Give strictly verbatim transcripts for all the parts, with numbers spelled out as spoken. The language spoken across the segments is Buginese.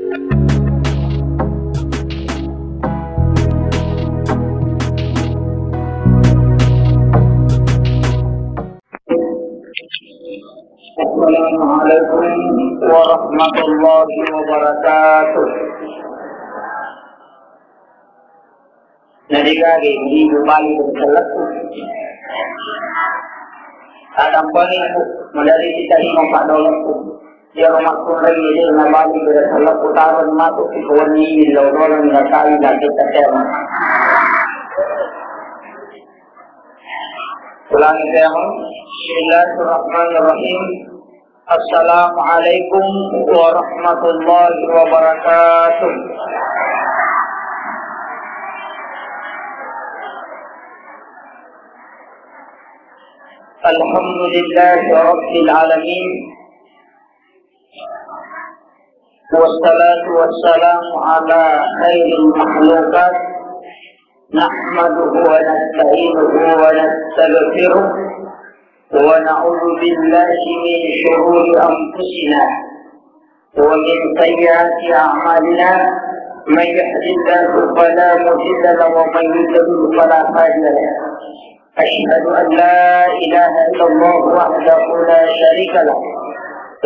Assalamualaikum warahmatullahi wabarakatuh. Nadegaga ibu bali ri selleku. Tadampengi ku, maderri kita lima paddoleku. Iyaro makkunrai de nabali ri selleku, taroni matu ri wenni, lao-laoni natai na kita tema. Ulangi tema. Bismillahirrahmanirrahim. Assalamualaikum warahmatullahi wabarakatuh. Alhamdulillahi rabbil alamin. Wassalatu wassalamu ala khairil makhlukat. Nahmaduhu wa nasta'inuhu wa nastaghfiruh. ونعوذ بالله من شرور أنفسنا ومن سيئات أعمالنا. من يهد الله فلا مضل له ومن يضلل فلا هادي له. أشهد أن لا إله إلا الله وحده لا شريك له،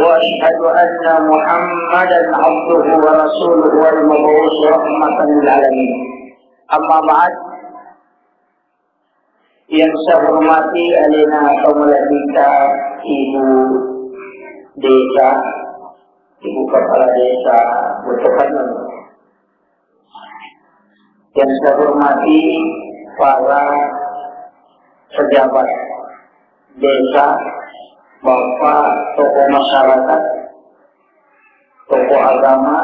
وأشهد أن محمدا عبده ورسوله المبعوث رحمة للعالمين. أما بعد، Yang saya hormati alena tomalebbita Ibu Desa, Ibu Kepala Desa Botokaneng. Yang saya hormati para pejabat desa, Bapak, tokoh masyarakat, tokoh agama,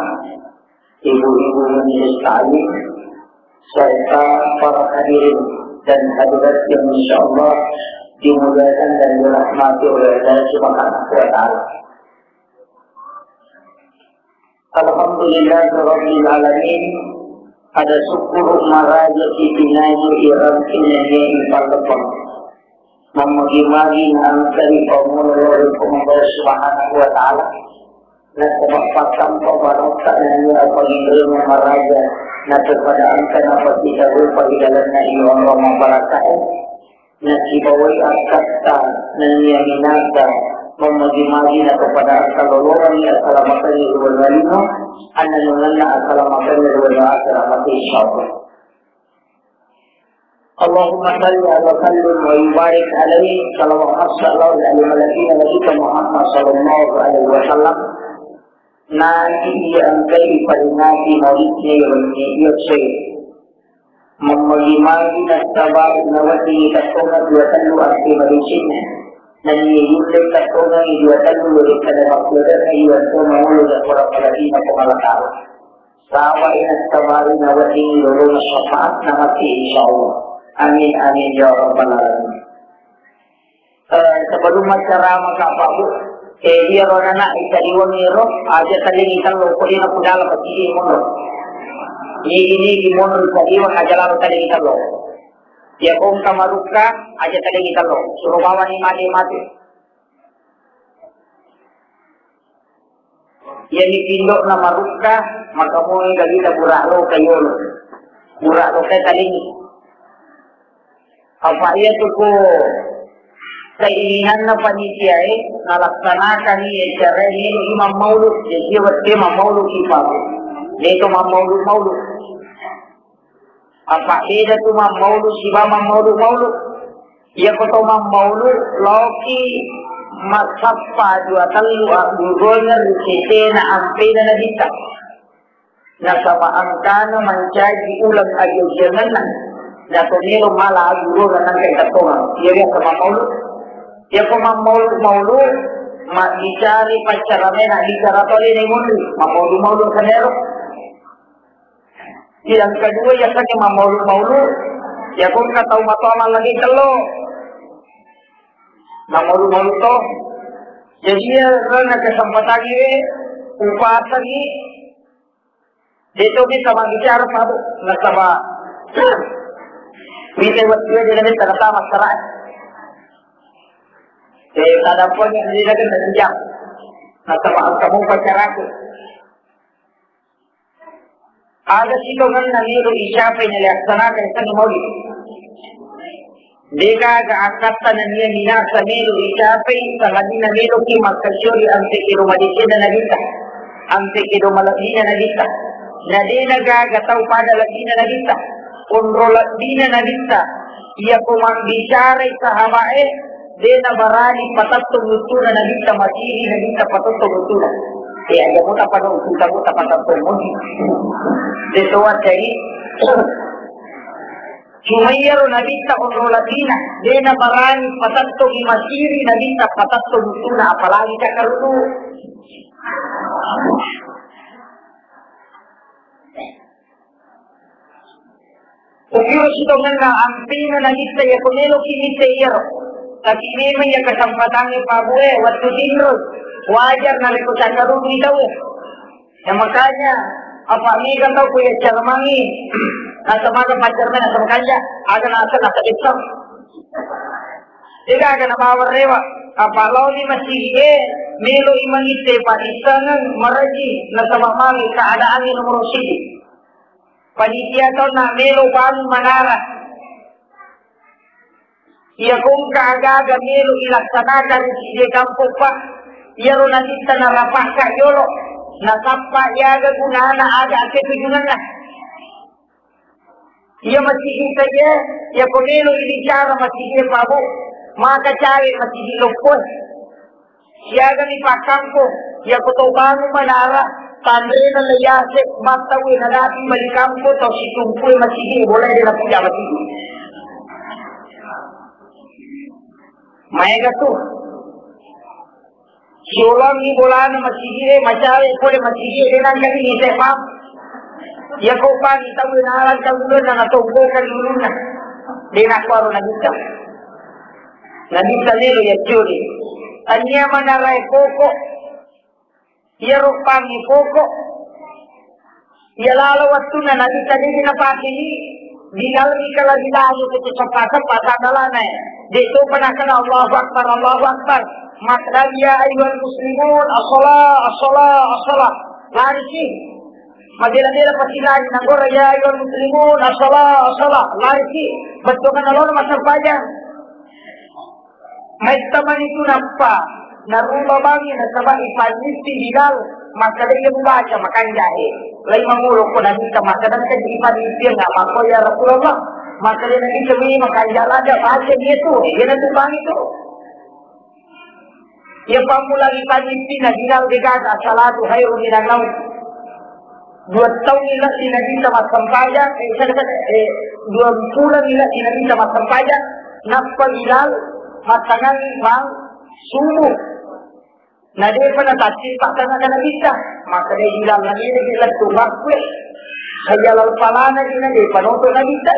ibu-ibu majelis taklim, serta para hadirin dan hadirat yang insya Allah dimuliakan dan dirahmati oleh Allah Subhanahu wa Ta'ala. Alhamdulillahirabbil alamin. Ada syukur maraja kitinaju iram kinanya ipallepang. Mammagi-magi naengkani pammulo lao ri Puang Allah Subhanahu wa Ta'ala. Nasaba pattampa barokka nennia apanginremu maraja, nato pada engka napasitarrupa ri lalenna iya onrong mabbarakkae, nasibawai akkatta nennia minasa, mammagi-magi nato pada engka lolongengngi asalamakengngi ri wenua lino, annanungenna asalamakengngi ri wenua akhirat, insyaallah. Allahumma salli wa sallim wa barik alaihi, salawat massalawa ala nabiyyina wa sayyidina Muhammad sallallahu alaihi wasallam. Nani iya engkai paringati maulidna iya wenni iya soe. Mammagi-magi nasaba naweddingi tattonga dua tellu ampe madecenna. Nennia yulle tattongangi dua tellu werekkada makkuadanna iya to mangolo nappura paladina Puang Allah Ta'ala. Saba ina sabari nawedding lolona syafaat namati, insyaallah. Amin, amin, ya rabbal alamin. Eh, sebelum acara maka Pak Bu, eh, iyaro nana italiwang iro, aja talingi tello, ko dina kudala pasti monro. Ini, ini di monro italiwang aja lalo talingi tello. Ya kong kamarukka, aja talingi tello. Suruh bawa ni mati mati. Iyami pindo'na marukka, maka mui galita bura'loka yolo. Bura'loka talingi. Apa iya tu ko keinginanna panitiae, nalaksanakan iya acara ini Imam Maulud. Jadi, iya wettu Imam Maulud ipaku. Deto mammaulud-maulud. Apa beda tu mammaulu siba mammaulu-maulu. Iya ko to mammaulu, laoki massappa dua tellu aggurungeng ri setena ampena nabitta. Nasaba engkana mancaji uleng ajajiangenna. Natomiro mala aggurungeng nangka itettongang. Iya biasa mammaulu. Iya ko mammaulu-maulu, mabbicari paccaramena bicara tole na imunri. Mammaulu-maulu kanero. Yang kedua, iya kan mammaulu-maulu, iya ko engka tau matoa mallagi tello. Mammaulu-maulu to. Jadi, iya rona kesempatan ini, upasangi, dia coba sama bicara, Pak Bu, nasaba mita waktu dia dari tanda masyarakat. Eh, tanda poin yang dia kan jam. Nasaba kamu pacar aku. Aga sitongenna melo icapai nalaksanaka yasenna maulid. Degaga akkatta nennia minasa melo icapai, sangadinna meloki makkasiori ampe kedo madecenna Nabitta, ampe kedo malebbina Nabitta. Na de nagaga tau pada lebbina Nabitta. Onro lebbina Nabitta, iyako mabbicarai sahabae, de nabarani patettong uttuna Nabitta, masiri Nabitta patettong uttuna. E, aja mota pada uttuna, mota patettong moni. De toa cai. Cuma iyaro Nabitta onro lebbina, de nabarani patettongi masiri Nabitta patettong uttuna, apalagi cakkaruddu. Ukiro sitongenna ampena Nabitta, iyako meloki mitte iyaro. Tapi memang iya kesempatangnge pabue wettu tinro, wajar narekko cakkaruddu tau. Ya makanya, apa mega tau ku yaccarmangi, nasemaga paccarmai nasema kanja, aga nasa nasa Islam. Degaga nabawa rewa, apa laoni masigi e, melo i mangitte padissengeng maraji, nasaba mami keadaangnge nomoro siji. Panitia tonna melo bangun manara. Iya kongka aga-aga melo ilaksanakan ri side kampong, Pak. Iyaro Nabitta narapakka yolo, nasappa iyaga gunana aga akketujungenna. Iya masigi saja, iya ko melo ibicara masigi, Pak, Bu, maka cawe masigi loppo. Siagami pakkampo, iyako tau bangung manara, tanrena le yase, mattaue nadapi bali kampo, tau situmpue masigi, boleh de napuja masigi. Maega tu. Siulangi bolana masigi e, macawe pole masigi e, de nangka ini sepa. Iyako pani tau nalang tau ulunna, natongkokang ulunna. De nakuaro Nabitta. Nabitta melo yaccuri. Tania manarae poko. Iyaro pangi poko. Iya lalo wettunna Nabitta de napakeni, Bilal ri kala Bilal itu seppa-seppa sandalana e. De topa nakana Allahu Akbar, Allahu Akbar. Makkeda, "Ya ayyuhal muslimun, as-salah, as-salah, as-salah." Larisi. Mabela-bela pasilari, nanggora, "Ya ayyuhal muslimun, as-salah, as-salah." Larisi. Bettuanna lolo massempajang. Maittamani tu nappa naruba bangi nasaba ipannippi Bilal, makkeda, "Iya mubaca makanja e." Lai mangolo ko Nabitta makkeda, "Engka ipannippi, nggak apa-apa ya Rasulullah." Makkeda Nabitta, "Wi makanja lada, baca dia tu." Iya natu bangi tu. Iya pammula ipannippi na Bilal degaga, "As-salatu khairum minan naum." Dua taung ila di Nabitta massempajang, eh, sada-sada, eh, dua bulan ila di Nabitta massempajang, nappa Bilal mattangangi bang subuh. Na depa natassi pakkangaka Nabitta, makkeda Bilal, na de lettu bakkue. Hayya lal falana di na depa noto Nabitta.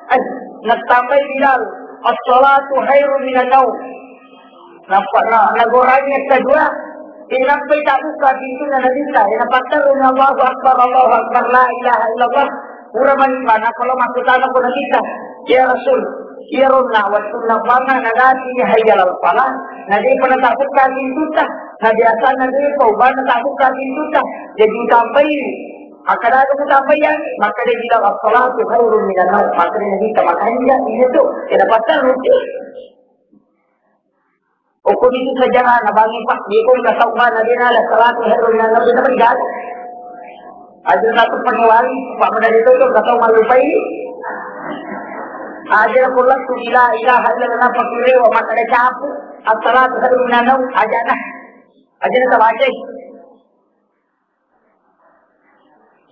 Eh, nattambai Bilal, "As-salatu khairum minan naum." Nappa na, nagorangi kedua, eh, nappai tabbuka pintunna Nabitta, eh, napatterruni, "Allahu Akbar, Allahu Akbar, la ilaha illallah." Pura mani bana kalau makkutana ko Nabitta, "Ya Rasul, iyaronna wettunna banga nadati hayya lal falah, na depa natabbuka pintutta, na biasana depa ubana tabbuka pintutta, jadi utambai." Makkeda aga mutambai yang, makkeda Bilal, "As-salatu khairum minan naum." Makkeda Nabitta, "Makanja iya tu, eh, napatterru." Okko itu sejarah na bangi, Pak, dia pun nggak tahu mana dia nala salatu heru yang nggak bisa menjaga. Aja satu penguali, Pak, mana dia tuh nggak tahu malu pai. Aja aku laku la ilaha illallah, Pak, kirewa, maka ada capu. As-salatu heru nanau, aja nah. Aja na baca.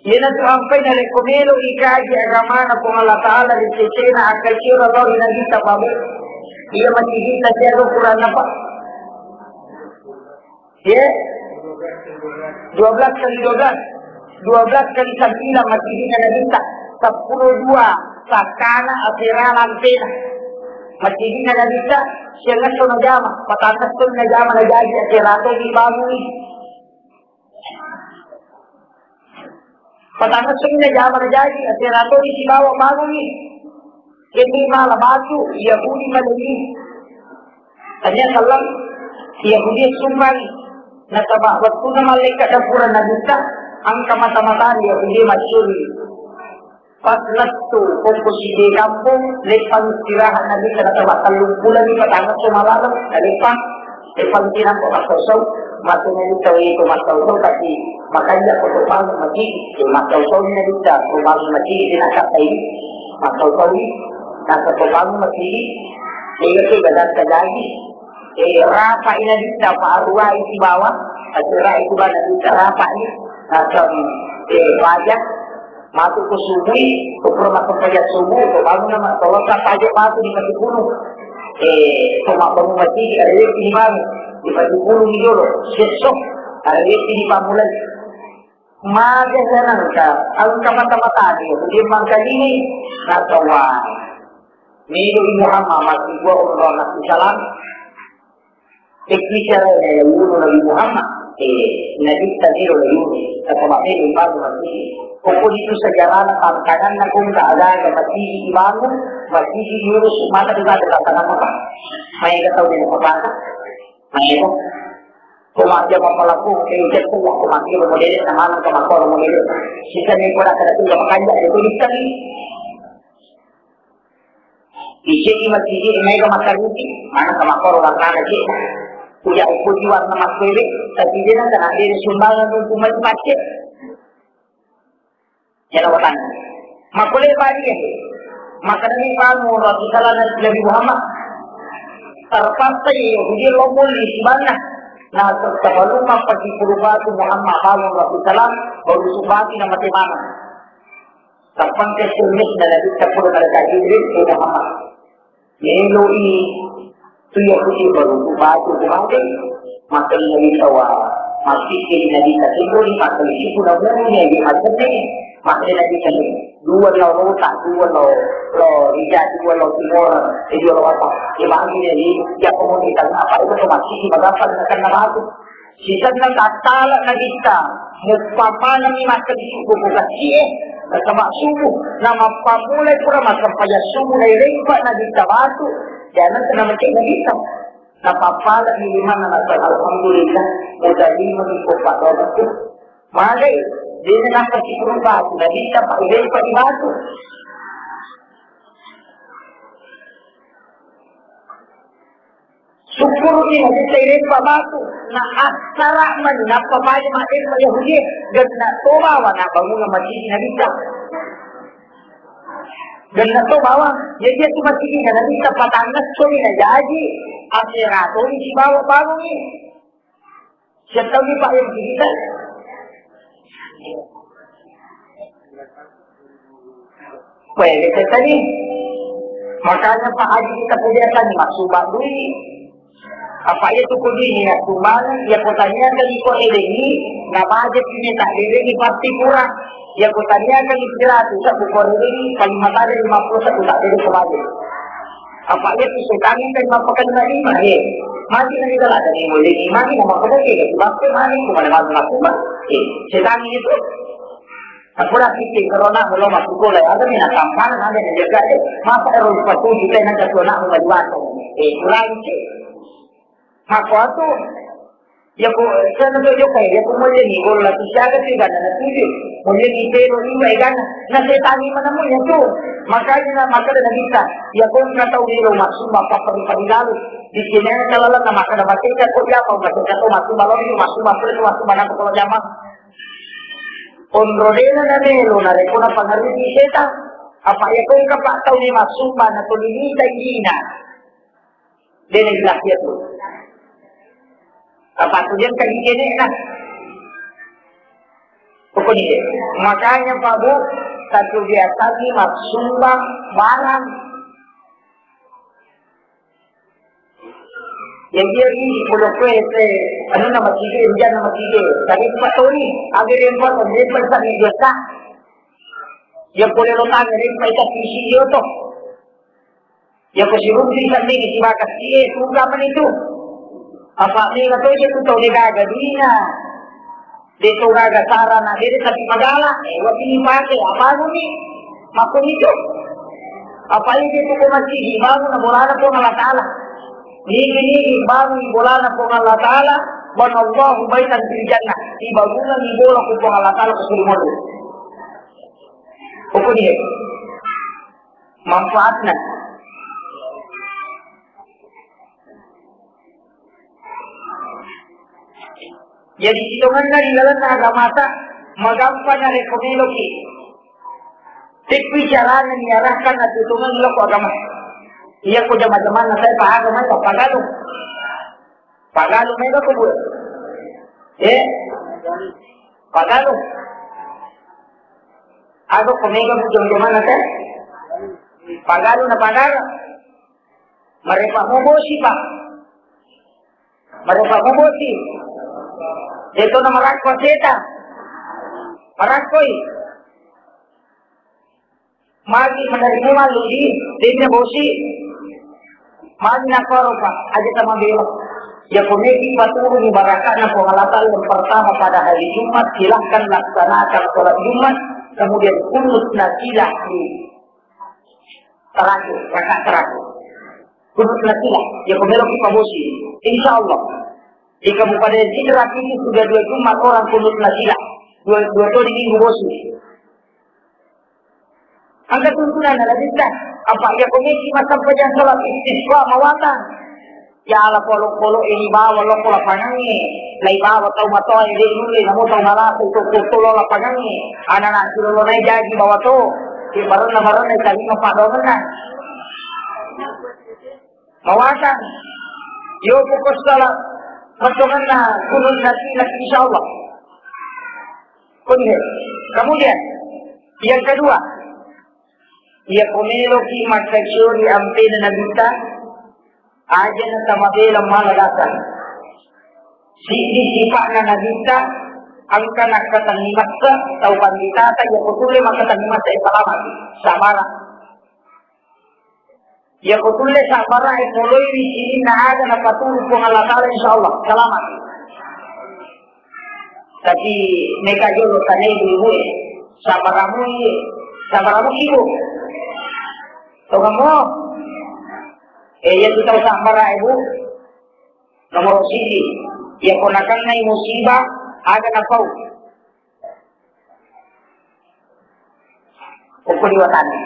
Iyanatu ampai narekko melo ikaji agamana Puang Allah Ta'ala ri cecena akkalsiura lao ri Nabitta, Pak, Bu. Iya masigitta siaga ukuranna, Pak? Ye? Dua belas kali dua belas. Dua belas kali sembilan masigitta Nabitta. Seppulo dua sakkana asera lampena. Masigitta Nabitta, siangesso najama, patangesso najama najaji asera tomi bangungi. Patangessunna jamana jaji, asera toni sibawa bangungi. Kenni mala batu, Yahudi maleni. Tania sallam, Yahudi sumpang. Nasaba wettunna malaikat dapura Nabitta, Engka mata-matani Yahudi maccuri. Pas lettu pokko siddi kampong, leppang istirahat Nabitta, nasaba tellung bulan ni patangesso malaleng, naleppang, leppang tinampa mattau-tau, matu Nabitta itu mattau-tau, tapi makanya ko to bangun masigi, eh, mattau-tau ni Nabitta, to bangun masigi, di nakattai, mattau-tau ni, nasa to bangun masigi, eh, itu badan terjadi, eh, rapa i Nabitta, pa aruai sibawa, aruai ku bana Nabitta, rapa i, nasa, eh, wajah, Matu ko subui, ko pura massempajang subuh, ko bangun nama, ko wasa pajak matu di Patipulu. Eh, ko mabbangun masigi, arewetti dibangun. Di Patipulu ni jolo, sesso, arewetti dipammulai. Maga sanangka, engka mata-matani, Yahudi mangkalini, nasaba. Melo i Muhammad, masih gua orang Nabi Salam. Tekki carana yolo Nabi Muhammad, eh, Nabitta melo yolo, nasaba melo ibangun masigi. Pokoknya itu sejarahna tantanganna kongka agaga masigi ibangun, masigi yolo mata di bata tantangan apa? Maega tau melo papaka? Maega. Ko maja mapalakku, eh, jatuh, ko maja model, nama nama kamakkoro model. Sisa ni koda kada tuh makanja, itu bisa ni. Iceki masigi maega makkaruti, mana kamakkoro warnana cek. Uja upuji warna makkere, tapi dia nak kena dia sumbangan untuk mempacet. Jala watang. Makole bari ya. Maka demi kamu Rasulullah Nabi Muhammad. Terpaksa ya dia lomol di sibana. Nah, sebelum apa di batu Muhammad bangun Rasulullah baru subati nama temana. Tappang ke sunnah dan Nabi sepuluh malaikat Jibril ke Muhammad. Meloi tu ya kuti baru tu batu tu batu. Maka Nabi tawa masih ke Nabi tak timbul maka di situ nabunya di masjid ni. Maka Nabi kami dua lo rota, dua lo lo rija, dua lo timur, dua lo apa? Imam ini di ya komunitas apa itu masih di bagapan karena batu. Sisenna tattala Nabitta, muppammanengngi makkedisi buku kacci'e, nasaba subuh, na mappamulai pura massempajang subuh, nairempa Nabitta batu, jangan kena mecek Nabitta. Napappalani limanna nasaba, "Alhamdulillah, mutarima mi ko paddoangku." Magai, dena nangka sipuru batu, Nabitta pa irempa di batu. Sukkuru'ni Nabitta irempa batu, na assara mani nappa paja maddempa Yahudi, genna to bawa na bangunna masigi Nabitta. Genna to bawa, jadi itu masigi Nabitta patanna soni na jaji, akhera toni sibawa bangungi. Siapa tahu ni Pak yang cerita? Weh, kita tadi. Makanya Pak Haji kita kebiasaan ni masuk bak duit. Apa iya tu kudi ni nak sumbangan, iya kotanya tadi kok ini, na bajet ini tak ini pasti kurang. Iya kotanya kan istirahat, usah buka ini, paling mata ada lima puluh satu tak ada kembali. Apa iya tu setan kan lima pekan lima lima, eh. Mati nanti kalau ada ni boleh ni, mati nama kau boleh, ya, sebab tu mati, kemana mana nak cuma, eh, setan itu. Aku dah fikir, corona belum masuk sekolah, ada ni nak tampang, ada ni jaga, eh. Masa error sepatu kita nak kasih anak mau baju. Eh, kurang sih. Mako atu, yako, sana to yokai, yako mulle ni, golla tu siaga tu gana na tuju, mulle ni pero iwa e gana, na setani mana mulle tu, makanya na, maka na bisa, yako na tau ni lo maksud bapak perlu padi lalu, di sini yang kalalan na maka na baca ko ya, kau baca ko maksud balon ni, maksud bapak itu maksud mana kalau jama. Onrodena na melo, na rekona pangaruhi setan, apa yako ka pak tau ni maksud mana to ni tanggina. Dena jelas iya tu. Apa tu dia kan dikene nah. Pokoknya, makanya Pak Bu, satu biasa ni maksumba barang. Yang dia ni di Pulau Kue, anu nama tiga, hujan nama tiga. Tadi empat tahun ni, ambil empat, ambil empat, ambil dua. Yang boleh lo tanya, dia empat, tak isi dia tu. Yako siruntu isanni sibawa kacci'e, suga mani tu. Apa mega to je tu tau de gaga dina. De to gaga sarana, de, de tapi magala. Eh, wati ni pake, apa ni? Makuni tu. Apa ini tu ko masigi, bangun na bolana Puang Allah Ta'ala. Nigi-nigi bangun bolana Puang Allah Ta'ala, banallahu baitan fil jannah. Dibangunang bola ku Puang Allah Ta'ala ku Sri Mulia. Pokoknya manfaatna. Jadi, sitongenna ri lalenna agamata, magampang narekko meloki tekki carana niarahkan atutungenna lao ko agama. Iya ko jama-jamanna saya pa agama, pa pagalu. Pagalu mega ko, Bu? Eh? Pagalu. Aga ko mega, Bu, jama-jamanna saya? Pagalu na pagalu. Marepa mobosi, Pak. Marepa mobosi. Deto na marakko seta. Marakkoi. Magi menerima malu di timnya bosi. Magi nakoro, Pak. Aja sama bela. Ya, komedi paturun barakatna Puang Allah Ta'ala yang pertama pada hari Jumat, silahkan laksanakan sholat Jumat, kemudian kunut nazilah di terakhir, rakaat terakhir. Kunut nazilah, ya, komero kita bosi. Insya Allah, di Kabupaten Sidrap ini sudah dua Jumat orang kunut nazilah. Dua, dua kali di minggu bosi. Engka tuntunan ada kita. Apa ya komisi masa pejang sholat istisqa mawatang. Ya Allah, polo-polo ini bawa lo pola panangi. Lai bawa tau matoa ini dulu, namu tau malasa itu kutu lo lapangangi. Anak-anak suruh lo naik jadi bawa tu. Di bareng-bareng naik tadi ngepak doang menang. Mawatang. Yo pokok salah. Potonganna kunut nazilah, insya Allah. Kunut. Kemudian, yang kedua, iya komeloki makkasiori ampena Nabitta, aja na tamabela mala datang. Siddi sipa'na Nabitta, engka nakkatenni massa tau panditata, iya ko tulle makkatenni massa, eh, salamaki. Sabara. Iya ko tulle sabarae, moloiwi sininna aga napaturu Puang Allah Ta'ala, insya Allah, selamat. Tapi meka jolo tanai ibu-ibu e, sabaramu iye, sabaramu ibu. Tongamo. Eh, iya tu tau sabarae, Bu. Nomor siji, iya ko nakennai musibah, aga napau. Uku diwatani.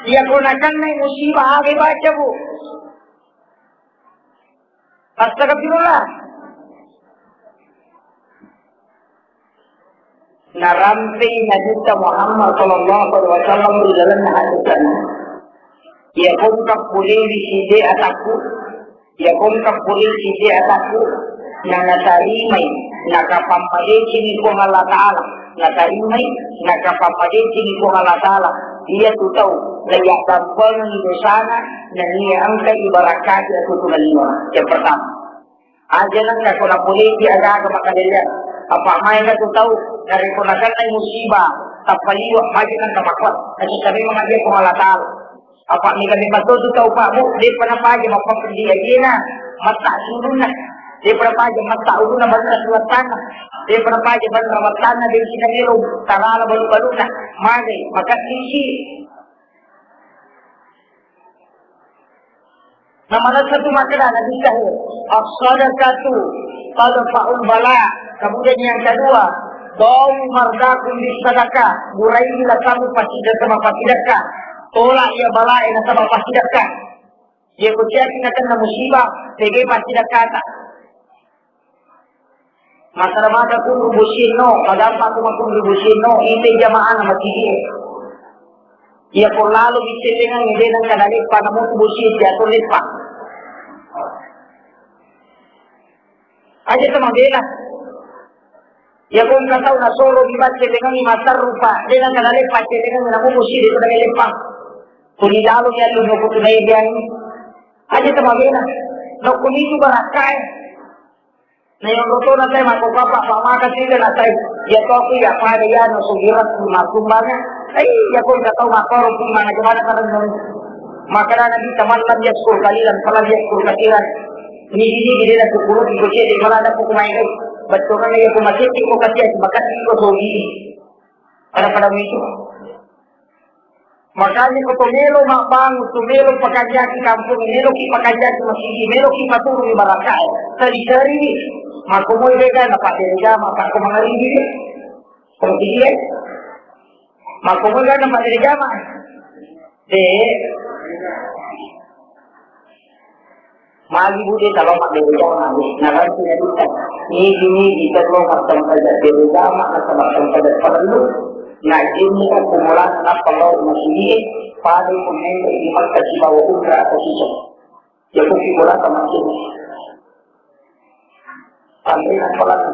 Iya ko nakennai musibah, aga baca, Bu? Astagfirullah. Narampei Nabitta Muhammad sallallahu alaihi wasallam ri lalenna hadisna. Iya ko engka polewi sidde atakku, iya ko engka polewi sidde atakku, na natarimai, nakapammadecini Puang Allah Ta'ala, natarimai, nakapammadecini Puang Allah Ta'ala, iya tu tau, naiyaddampengeng dosana, nennia engka ibarakati atutungenna. Yang pertama. Aja nengka ko napoleki aga-aga makadeliang. Apa maega tu tau, narekko nakennai musibah, tappa liwe, aja nengka makkuat. Nasita memang aja Puang Allah Ta'ala. Apa mega memang tu tau, Pak, Bu, depa napaja mappappedi ajena, matta ulunna. Depa napaja matta ulunna, banna suwattanna. Depa napaja banna wattanna, de sina melo, tarala balu-balunna. Magai, maka sisi. Namanessa tu makkeda Nabi Syahr, "As-sadaqatu tadfa'ul bala." Kemudian yang kedua, "Dawu mardakum bis sadaqah." Gurailah kamu pasti sama pasti dekat. Tolak ia balae nasaba pasti dekat. Ia kuciati nakenna musibah, tege pasti dekat. Makkeda maka kunru bosinno, padampa ku makkunru bosinno, ite jamaahna masigi. Iya ko lalo biccellengang, de nengka naleppa, namutu bosi, jatuh leppa. Aja tu mabela. Iya ko engka tau nasoro mi baccellengangi matarrupa, de nengka naleppa cellengangi, namu bosi, de tu naleppa. Tuli lalo mi allu nopo tunai diangi. Aja tu mabela. Nokko mitu barakkae. Na yonrotona tae makkokappa, pa maka sega na tae. Iya toku iya pada iyanu sugirakku makkumbanga. Ai, iya ko engka tau makkoro pi mana jemana tarennung. Makkeda Nabi, "Man lam yaskur qalilan, falam yaskur katsiran." Nigi-nigi de na syukuruki ko cedde, malah ada ko kumae kai. Bettuanna iya ko macedde ko katia, makatti ko sogi. Pada-pada itu. Makanya ko to melo mabbangun, to melo pakanjaki kampung, melo ki pakanjaki masigi, melo ki paturungi barakae. Seri-seri ni. Makko moi bega na paddere jama, pakko mangaribi. Ko masigi e. Makko moi bega na paddere jama. De. Magi bu de talo maddere jama, naranti nabitta. Nigi-nigi tello mattampaja dere jama, nasaba tampaja parellu. Najjinni okko bolana nappa lao masigie, pada ko menre di Makkah sibawa umrah atau sisa. Jakuki bolata masigi. Tanrena polana.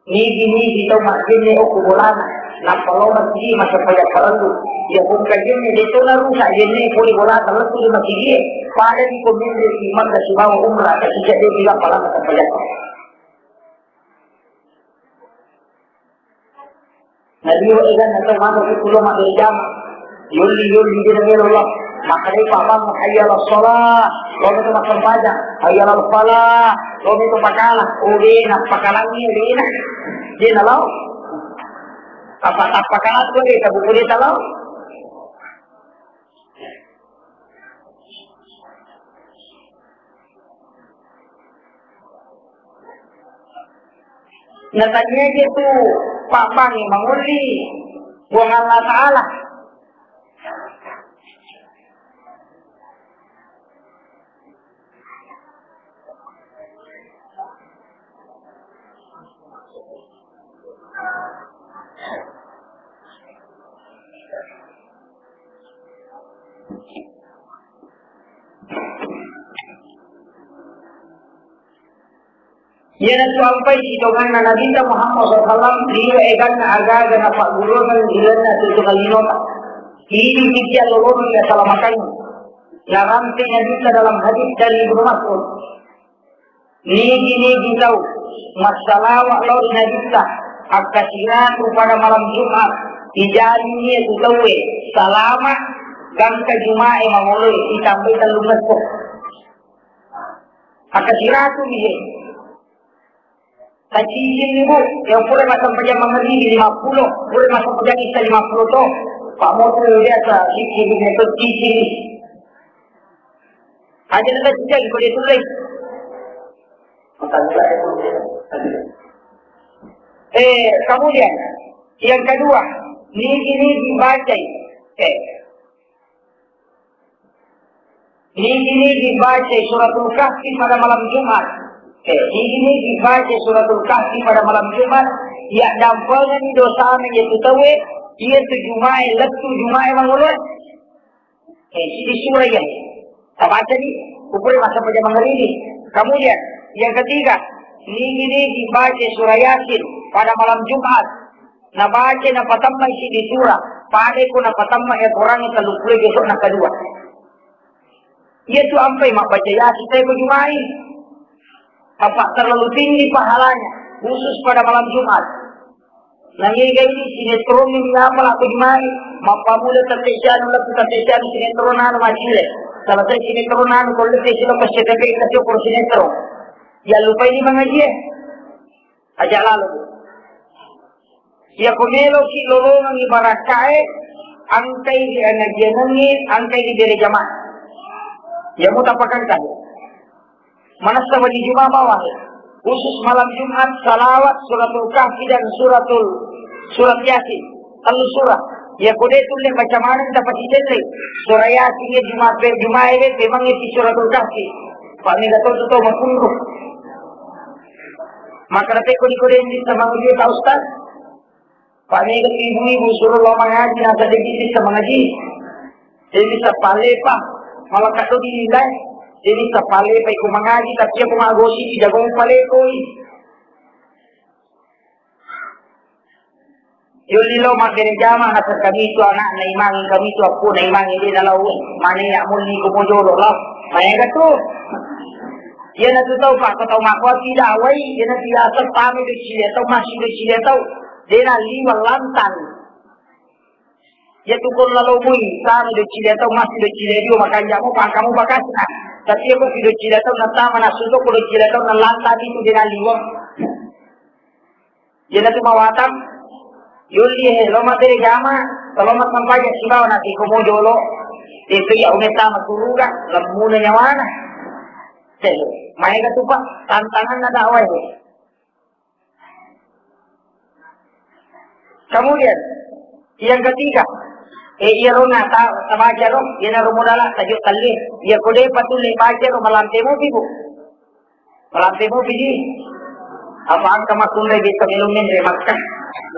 Nigi-nigi tau majjenne okko bolana, nappa lao masigi massempajang parellu. Iya ko engka jenne, de to narusak jenne pole bolata lettu di masigie. Padani ko menre di Makkah sibawa umrah, tasijak de tiga palana sempajang. Naliwe eganna tau matu ku tulo mabbere jama. Yolli, yolli, de namelo lao. Makkedai pabang, "Hayya 'alas shalah." Lo meto massempajang. "Hayya 'alal falah." Lo meto pakala. Oh, de nappakalangi, de na. De nalao. Apa tappakalang ko de, tabuku de talao. Nataniaje tu pabbangnge mangolli Puang Allah Ta'ala. Iyanatu ampai sitonganna Nabitta Muhammad sallallahu alaihi wasallam, liwe eganna aga-aga napagguruangeng ri lalenna tutu kalinota. Idi titiang lolongeng asalamakeng. Narampe Nabitta dalam hadis dari Ibnu Mas'ud. Nigi-nigi tau massalawa lao ri Nabitta, akkasiratu pada malam Jumat, ijalinni tu tauwe salama, gangka Jumae mangoloe, itambai tellungesso. Akkasiratu mi he. Tacicing ni, Bu, yang pura massempajang mangaribi lima puluh, pura massempajang isya lima puluh to. Pak Motu biasa cicing ni, cicing ni. Aja na tacicing ko de tullei. Eh, kemudian yang kedua, nigi-nigi bacai. Eh, nigi-nigi bacai Suratul Kahfi pada malam Jumat. Eh, nigi-nigi bacai Suratul Kahfi pada malam Jumat, iya dampengani dosana iyatu tauwe, iyatu Jumae, lettu Jumae mangoloe. Eh, sidi surah iya. Tabacani, ku pura massempajang mangaribi. Kemudian, yang ketiga, nigi-nigi baca surah Yasin pada malam Jumat. Nabaca, napatemmai sidi surah. Pada ko napatemmai Al-Quran tellu puluh juzuk nakadua. Iyatu ampai mabbaca Yasin, tapi ko Jumae. Apa terlalu tinggi pahalanya, khusus pada malam Jumat. Nangega ini sinetron ini apa lako Jumae? Mappamula tette sianu, laku tette sianu sinetron anu macile. Selesai sinetron anu, ko lettu silo ko S C T V, kasi okoro sinetron. Iya lupai ni mangaji e. Aja lalo. Iya ko meloki lolongengi barakkae, angkai ri angajianengngi, angkai ri bere jamaah. Iya mutapakangkai. Manessa wenni Juma bawang, khusus malam Jumat, salawat, Suratul Kahfi, dan Suratul, Surat Yasin. Tellu surah. Iya ko de tulle baca maneng tapasicelle. Surah Yasin iya Jumat, Jumae, memang isi Suratul Kahfi. Pak mega to tu tau makunru. Maka na pekko di kode ini sama dia Pak Ustaz. Pamega ibu-ibu suro lao mangaji, nasaba de' bisa mangaji. De' bisa palepa, malah kaddo dinilai. De' bisa palepa iko mangaji, tapi iko magosip, jago palekoi. Yolli lao mabbere jama, naseng kami tu anakna imang, kami tu appona imang, de' nalao, mane ya molli ko mojolo lao. Maega tu. Iyanatu tau, Pak, ko tau makkuaki dawai, iyanatu yaseng pame do cile tau, masih do cile tau. De' naliweng lantang. Iya tu ko lalo mui, tama do cile tau, masih do cile dio, makanja mo pangkamu bakasna. Tapi iya ko do cile tau, natama nasu to ko do cile tau, nalantang itu de' naliweng. Iyanatu mawatang, yolli he, lao mabbere jama. Kalau massempajang sibawa na tiko mo jolo, tepe iya umetta masuruga, lemmuna nyawana. Cek, maega tu, Pak, tantanganna dakwah itu. Kemudian, yang ketiga, eh, iya rona ta-, tabaca ro, iya na ro modala tajuk tali, iya kode patulle baca ro malampe mopi, Bu. Malampe mopi di. Apa engka makkunrai bisa melummin re Makkah.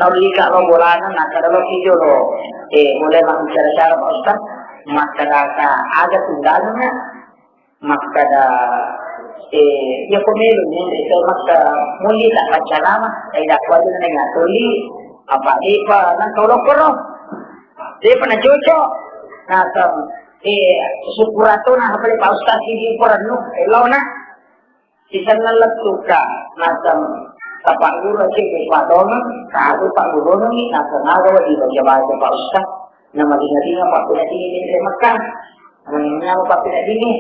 Naulika ro bolana, na kada lo kijo lo. Eh, boleh mak bicara-cara, Pak Ustaz. Makkadaka aga tundalna. Makkada, eh, iya ko melo ni, eh, makka muli tak baca nama, eh, dak wajib na ya tuli, apa depa nang kau lokoro, depa na cocok, naseng, eh, syukuratona apa le Pak Ustaz ini ukurannu, eh, launa, sisenna lettuka, naseng, tapak guru aja di Pak Dona, kau Pak Guru ni, naseng, aga wajib baca-baca Pak Ustaz. Namaringa-ringa pappedadingi menre Mekka. Namaringa-ringa pappedadingi.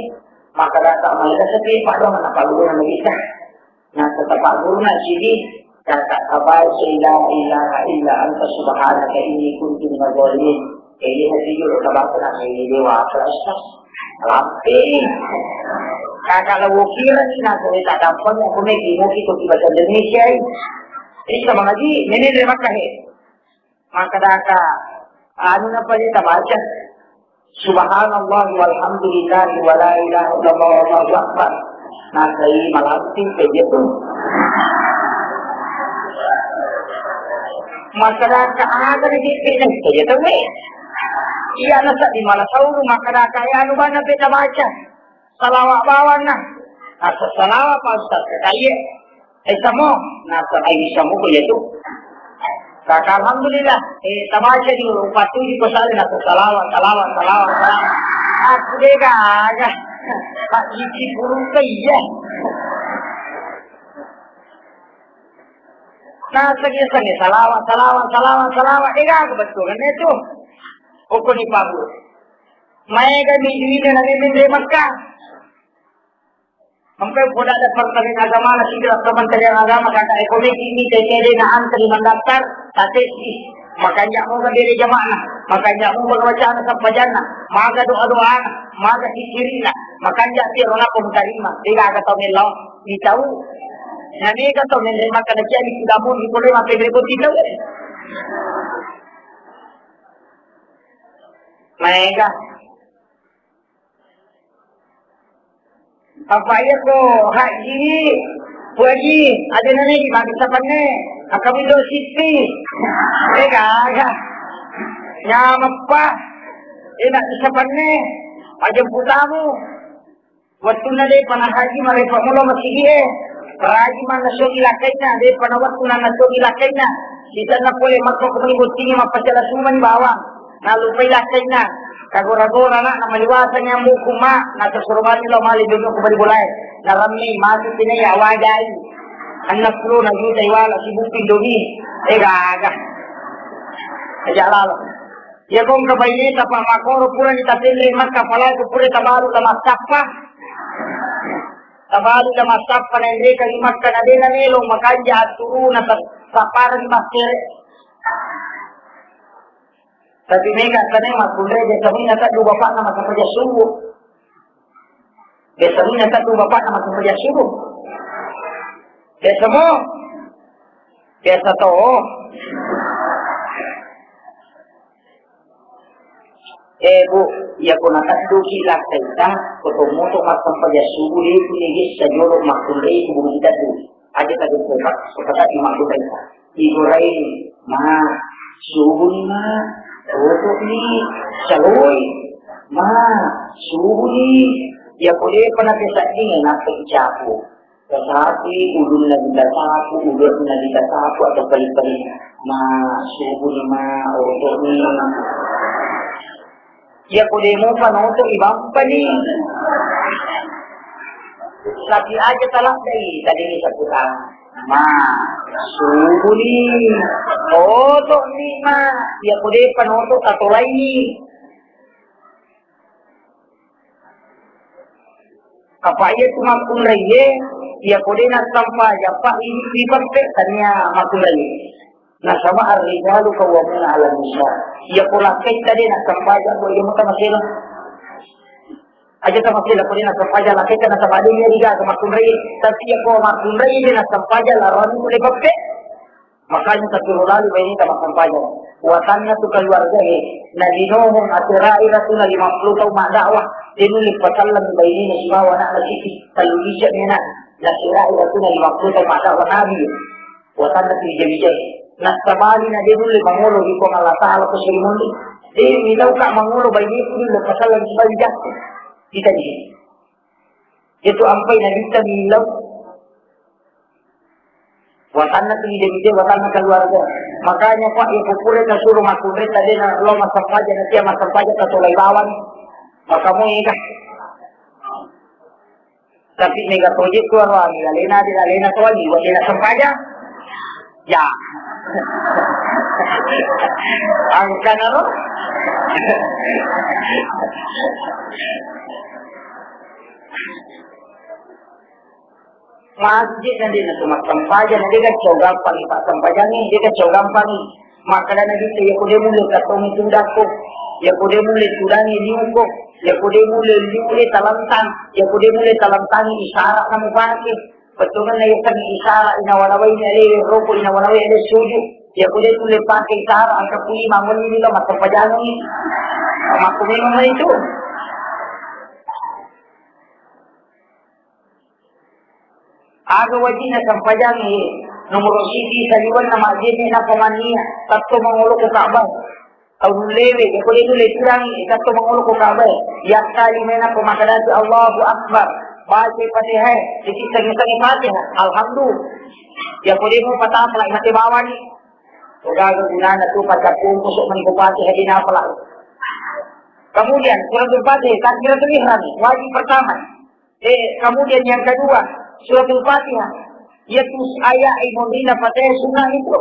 Maka data maega sepi padong na paguruna Nabi Isa. Na tetap paguruna sidi, kata kabai la ilaha illa anta subhanaka inni kuntu minaz zalimin. Jadi hati julu kabata na ini dewa akal Ustaz. Lampe. Kakak lawo kira ni na cerita gampang aku nih di muki tu bahasa Indonesia. Ini sama lagi, ini dari Mekah ya. Maka data anu napa dia tabaca. Subhanallah walhamdulillah wa la ilaha illallah wallahu akbar. Nasai malampi saja tu. Maka data ada di sini saja tu. Iya nasa di mana sauru maka data ya anu bana beta baca. Salawat bawanna. Nasa salawat Pak Ustaz kakaye. Eh, samo. Nasa ai samo ko ya tu. Kaka alhamdulillah. Eh, tabaca di upatu di pesali nasa salawat, salawat, salawat, salawat. Aku dega aga. Pak Cici purung ke iya. Nasa dia sani salawat, salawat, salawat, salawat. Dega aga betul kan itu. Uko ni pabu. Maega mi duina na memeng ri Makkah. Sampai poda ada Departemen Agama na sigira Kementerian Agama kata ekonomi ini T T D na antri mendaftar, tatesi. Makanja moga bere jama'na, makanja moga wacana sampajanna, maga doa-doana, maga sisirina, makanja tiro napa mutarima, dega aga tau mellau ditau. Na mega tau menre Makkah na ciani sudah mun di pole mape bere boti tau. Maega. Apa iya ko haji, puaji, ada nani di mati sapanne, akamu do sipi. Eh gaga. Nyameppa. Eh nak sapanne. Pajemputamu. Wettunna de pana haji marepa mulo masigi e. Raji manna sogi lakaina, de pana wettunna sogi lakaina. Sitanna pole makko kemuni bottingi mappacala sumani bawang. Nalupai lakkainna, kagora-gora na, namaliwasani amboku ma, natasuro bani lao mali dono ku bali bolae. Narammei matu pinai awajai. Enneng pulo na juta iwala sibuppi domi. Eh gaga. Aja lalo. Iya kong kabaineta pa makoro pura ni tatenre Makkah, apalagi pura tabalu la massappa. Tabalu la massappa na enreka di Makkah na dena melo makanja atturuna ta-, sappareng makkere. Tapi mega tane makkunrai biasa muinna taddu bapakna massempajang subuh. Biasa muinna taddu bapakna massempajang subuh. Biasa mo. Biasa to. Eh, Bu, iya ko natadduki lakkaita, ko tommoto massempajang subuh de kunigissa jolo makkunrai kuburu taddu. Aja taddu kopa, supaya taddu makkunrai. Igorai, ma, subuni ma, rotoni, saloi, ma, subuni. Iya ko depa napesaddingi nappa icapu. Tasapi, ulunna ditasapu, ulunna ditasapu atau pali-pali. Ma, subuni ma, rotoni. Iya ko de mupa noto ibampani. Sapi aja taladdai, tadi ni saputan. Ma, subuni. Oto ni ma. Iya ko de panoto tatolai ni. Apa iya tu makkunrai ye, iya ko de nasampa japa ini dipakke tania makkunrai. Nasaba ar-rijalu qawwamuna 'alan nisa. Iya ko lakkaitta de' nassempajang, ko iya muta masela. Aja ta masela ko de' nassempajang lakkaitta, nasaba de' iya rigaga makkunrai. Tapi iya ko makkunrai de' nassempajang, laroni kulle peppe. Makanya tasuro lali baineta massempajang. Watanna tu keluarga e, nalinohong asera'i ratuna lima puluh taung maddakwah, de' nulle pasalleng bainena sibawa ana'na siti, tellu ise' mena, nasera'i ratuna lima puluh taung maddakwah nabi. Watanna tu wija-wija e. Nassabali na de' nulle mangolo ri Puang Allah Ta'ala ko suri mulle. De' mitauka mangolo baineku nulle pasalleng sibawa wijakku. Kita di sini. Itu ampai nabitta millau. Watanna tu ide-ide, watanna keluarga. Makanya, Pak, iya ko pura tasuro makkunrai tadi na lo massempajang, nanti massempajang tatolai bawang. Maka mau ega. Tapi mega tojek tu arwani, alena de', alena toli, wa de' nassempajang. Ya. Angkana ro. Masjid na de' na tu massempajang, na de' gaga cau gampang passempajangnge, de' gaga cau gampang. Makkeda Nabitta, iya ko de' mulle kattongi tudakko, iya ko de' mulle tudangi liuko, iya ko de' mulle liue talentang, iya ko de' mulle talentangi isara na mupake. Bettuanna iya kan isara inawa-nawai ni alewe roko, inawa-nawai ale suju. Iya ko de' tulle pake isara, angka kui mangolli ni lo massempajang ni. Makku memang itu. Aga wajibna sempajangnge, nomoro siji saliwenna majjenne nappa mannia, tatto mangolo ko Ka'bah. Tau nullewe, iya ko de' nulle tudangi, tatto mangolo ko Ka'bah. Yakkalima nappa makkedaki Allahu Akbar. Baca Fatihah, sisittengngi Fatihah. Alhamdulillah. Iya ko de' mupatapla mate bawani. Gaga gunana tu pacappungku sok mani ko Fatihah de' napala. Kemudian suratul Fatihah, takbiratul ihram, wajib pertama. Eh, kemudian yang kedua, suratul Fatihah. Iya tu ayat imonrina Fatihah sunnah itu.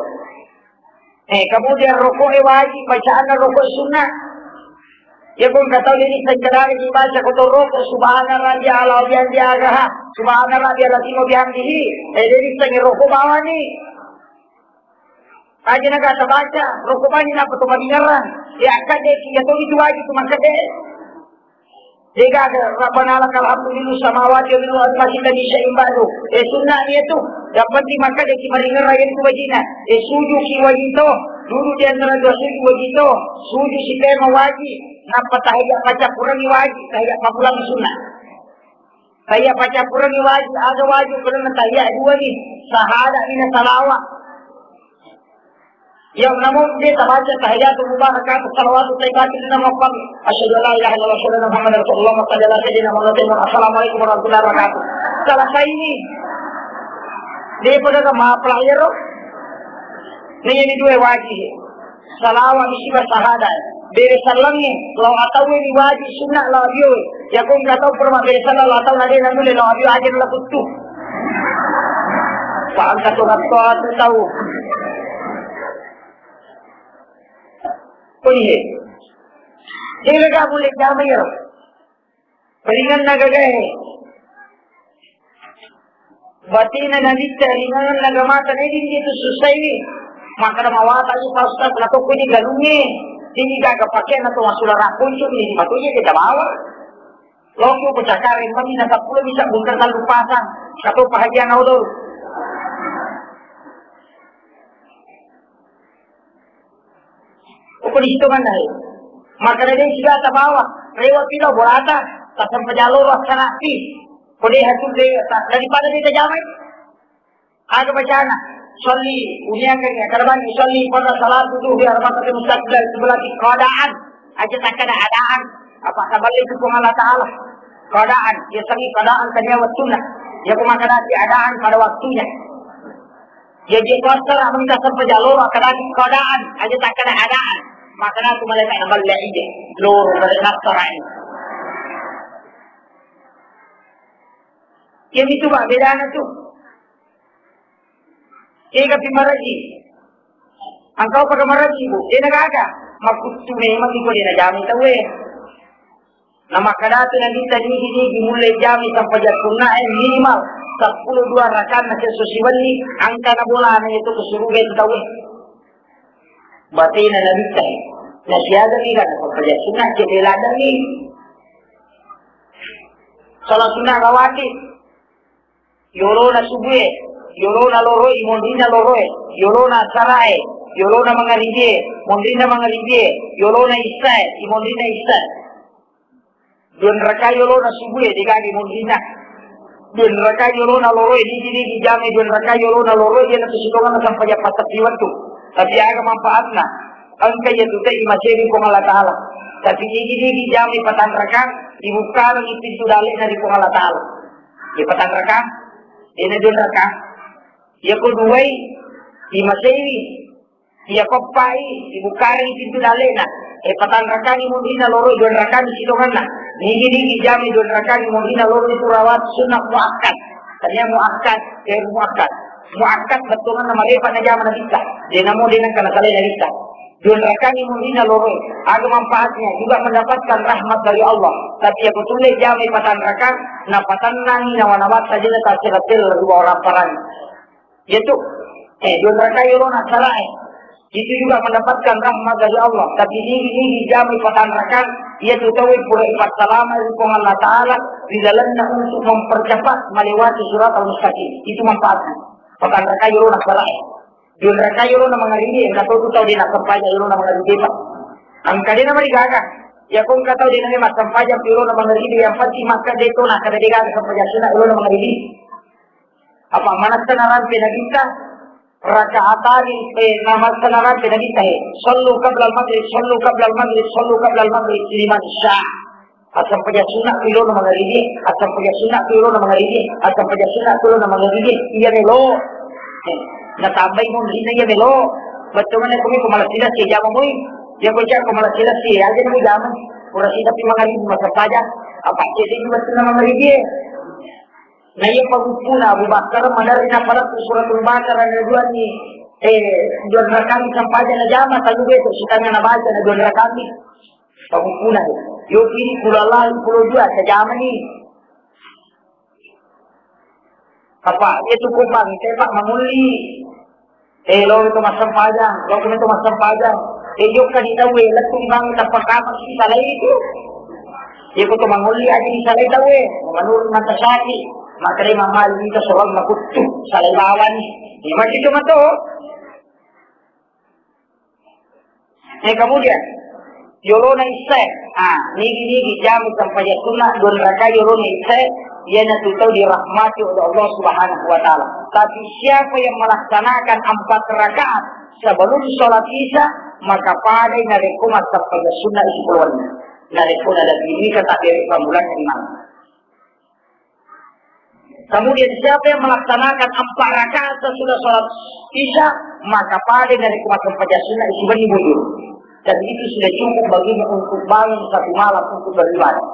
Eh, kemudian rokok e wajib, bacaan rokok sunnah. Iya ko engka tau jadi sengkedari dibaca kotor rokok, subhana rabbi ala bihamdi agaha, subhana rabbi ala timo bihamdihi. Eh, jadi sengke rokok bawani. Aja naga tabaca, rokok bani napa to madingarang. Ya, akkadde, iya to itu wajib tu makkadde. Degaga, Rabbana lakal hamdu millu samawati wa millu al-ardi wa min syai'in ba'du. Eh, sunnah ni itu. Yang penting makkadde ki maringerra itu wajina. Eh, suju ki wajito. Duduk di antara dua suju wajito. Suju si tema wajib. Napa tahiyat paccappurengngi wajib. Tahiyat papulang sunnah. Tahiyat paccappurengngi wajib, aga wajib, purana tahiyat dua ni, sahada ni na salawa. Yang namun dia tabaca tahiyatul mubarakatuh, salawatu taibatu ni nama pang. Asyhadu an la ilaha illallah, asyhadu anna Muhammadar Rasulullah, Allahumma salli ala sayyidina Muhammad. Assalamualaikum warahmatullahi wabarakatuh. Selesai ni. Dia pada ke maaf lahir. Ni ini dua wajib. Salawa misiba sahada. Bere sallangnge, lao atauwe ni wajib sunnah lao abioe. Iya ko engka tau pura mabbere sallang lao atau nade nanulle lao abio aja nala kuttu. Fa engka to gatto atu tau. Ko iye. Degaga mulle jama iyaro. Ringanna gagae. Batina Nabitta ringanna agamata, na dindi tu susaiwi. Makkeda mawatani Pak Ustaz, na tokko ni galungnge. Dindi gaga pakeanna to masula rakkuncu ni matoje kita bawa. Loko ko cakare mani na seppulo bisa bungkar tallu pasang. Kato pahajian odol. Ko di situ mana, eh? Makkeda de' siga tabawa, rewa pilo bolata, tasempajang loro assana'pi. Ko de' hatu de', ta-, daripada de' tajamai. Aga bacana, sholli, unia kan ya, karbani, sholli, pada salatu duhri, arbakat mustaqbal, sebelah qadaan. Aja takkada adaan. Apa taballe tu Puang Allah Ta'ala. Qadaan, ya sami qadaan tania waktunya. Ya ko makkeda adaan pada waktunya. Jadi, ko assara mengka sempajang loro, akkadaki qadaan, aja takkada adaan. Makkeda tu malaikat na balla ije, loro pada nassarai. Iya mitu, Pak, bedana tu. Kega pi maraji. Engkau pada maraji, Bu. Dena gaga. Makuttu memang iko dena jami tauwe. Na makkeda tu Nabitta, nigi-nigi mulle jami sampajang sunnae minimal seppulo dua rakaat na siesso siwenni, engkana bolana itu ke suruga itu tauwe. Batena Nabitta e. Nasiaga mi kan sampajang sunna, cedde ladang mi. Salat sunna rawatib. Yolona subue, yolona loroe, imonrina loroe, yolona asarae, yolona mangaribie, monrina mangaribie, yolona issae, imonrina issae. Dua rakaat yolona subue, degaga imonrina. Dua rakaat yolona loroe, nigi-nigi jamai dua rakaat yolona loroe, iyanatu sitongenna sampajang patteppui wettu. Tapi aga manfaatna? Engka iyatu te imasei ri Puang Allah Ta'ala. Tapi nigi-nigi jamai patanrakang, ibukkarengngi pintu dalle'na ri Puang Allah Ta'ala. Iya patanrakang, dena dua rakang. Iya ko duai, imaseiwi. Iya ko eppai, ibukkarengngi pintu dalle'na. E, patanrakangngi munrina loro, dua rakang sitongenna. Nigi-nigi jamai dua rakang munrina loro itu rawat sunnah muakkad. Tania muakkad, e, muakkad. Muakkad bettuanna marepa najama Nabitta. Dena mo dena kana salai Nabitta. Dua rakang munrina loro, aga manfaatnya? Juga mendapatkan rahmat dari Allah. Tapi iya ko tulle jamai patanrakang, napatennangi nawa-nawatta, dena tassela-sela ri bawang rapparangngi. Iyatu, eh, dua rakang yolona asarae. Itu juga mendapatkan rahmat dari Allah. Tapi nigi-nigi jamai patanrakang, iyatu tauwe pura ipassalama ri Puang Allah Ta'ala ri lalenna untuk mempercepat melewati siratal mustaqim. Itu manfaatnya. Patanrakang yolona asarae. Dua rakang yolona mangaribi, engka to tu tau dena sempajang yolona mangaribi, Pak. Engka dena marigaga. Iya ko engka tau dena massempajang yolona mangaribi, yang penting makkeda to, nakkeda degaga sempajang sunna yolona mangaribi. Apa manassa narampe Nabitta? Rakaatani, eh, manassa narampe Nabitta, eh, sallu qablal maghrib, sallu qablal maghrib, sallu qablal maghrib, liman syaa. Assampajang sunna ku ilona mangaribi, assampajang sunna ku ilona mangaribi, assampajang sunna ku ilona mangaribi, iya melo. Eh, natambai munrina iya melo. Bettuanna ko mi ko malasi-lasi jama moi. Iya ko ja ko malasi-lasi aja ni jama. Pura sidapi mangaribi massampajang. Apa cedde ni bettuanna mangaribi. Na iya paguppuna Abu Bakar maderri napalettu suratul Baqarah na duanni, eh, dua rakang sampajang najama, talu beto sitangnga nabaca na dua rakang ni. Paguppuna. Yo kiri kulalah pulo dua tajamani. Apa iya tu kubang, tepak mangulli. Eh, lo to massempajang, lo to massempajang. Eh, jokka di tauwe, lettu bang tappa kapang si salai itu. Iya ko to mangolli aja di salai tauwe. Menurut mata Syafi'i, makanya Imam Malik itu soal makuttu, salai bawani. Iya, masih cuma to. Eh, kemudian, yolona issae. Ah, nigi-nigi jami sampajang sunna dua rakaat yolona issae, iyanatu tau dirahmati oleh Allah Subhanahu wa Ta'ala. Tapi siapa yang melaksanakan empat rakaat sebelum sholat Isya, maka padai narekko massampajang sunna sepuluh. Narekko nadapi ini kata dari pamulana imam. Kemudian siapa yang melaksanakan empat rakaat sesudah sholat Isya, maka pada dari kuat sempajang sunnah isi bani bujur. Dan itu sudah cukup baginya untuk bangun satu malam untuk beribadah.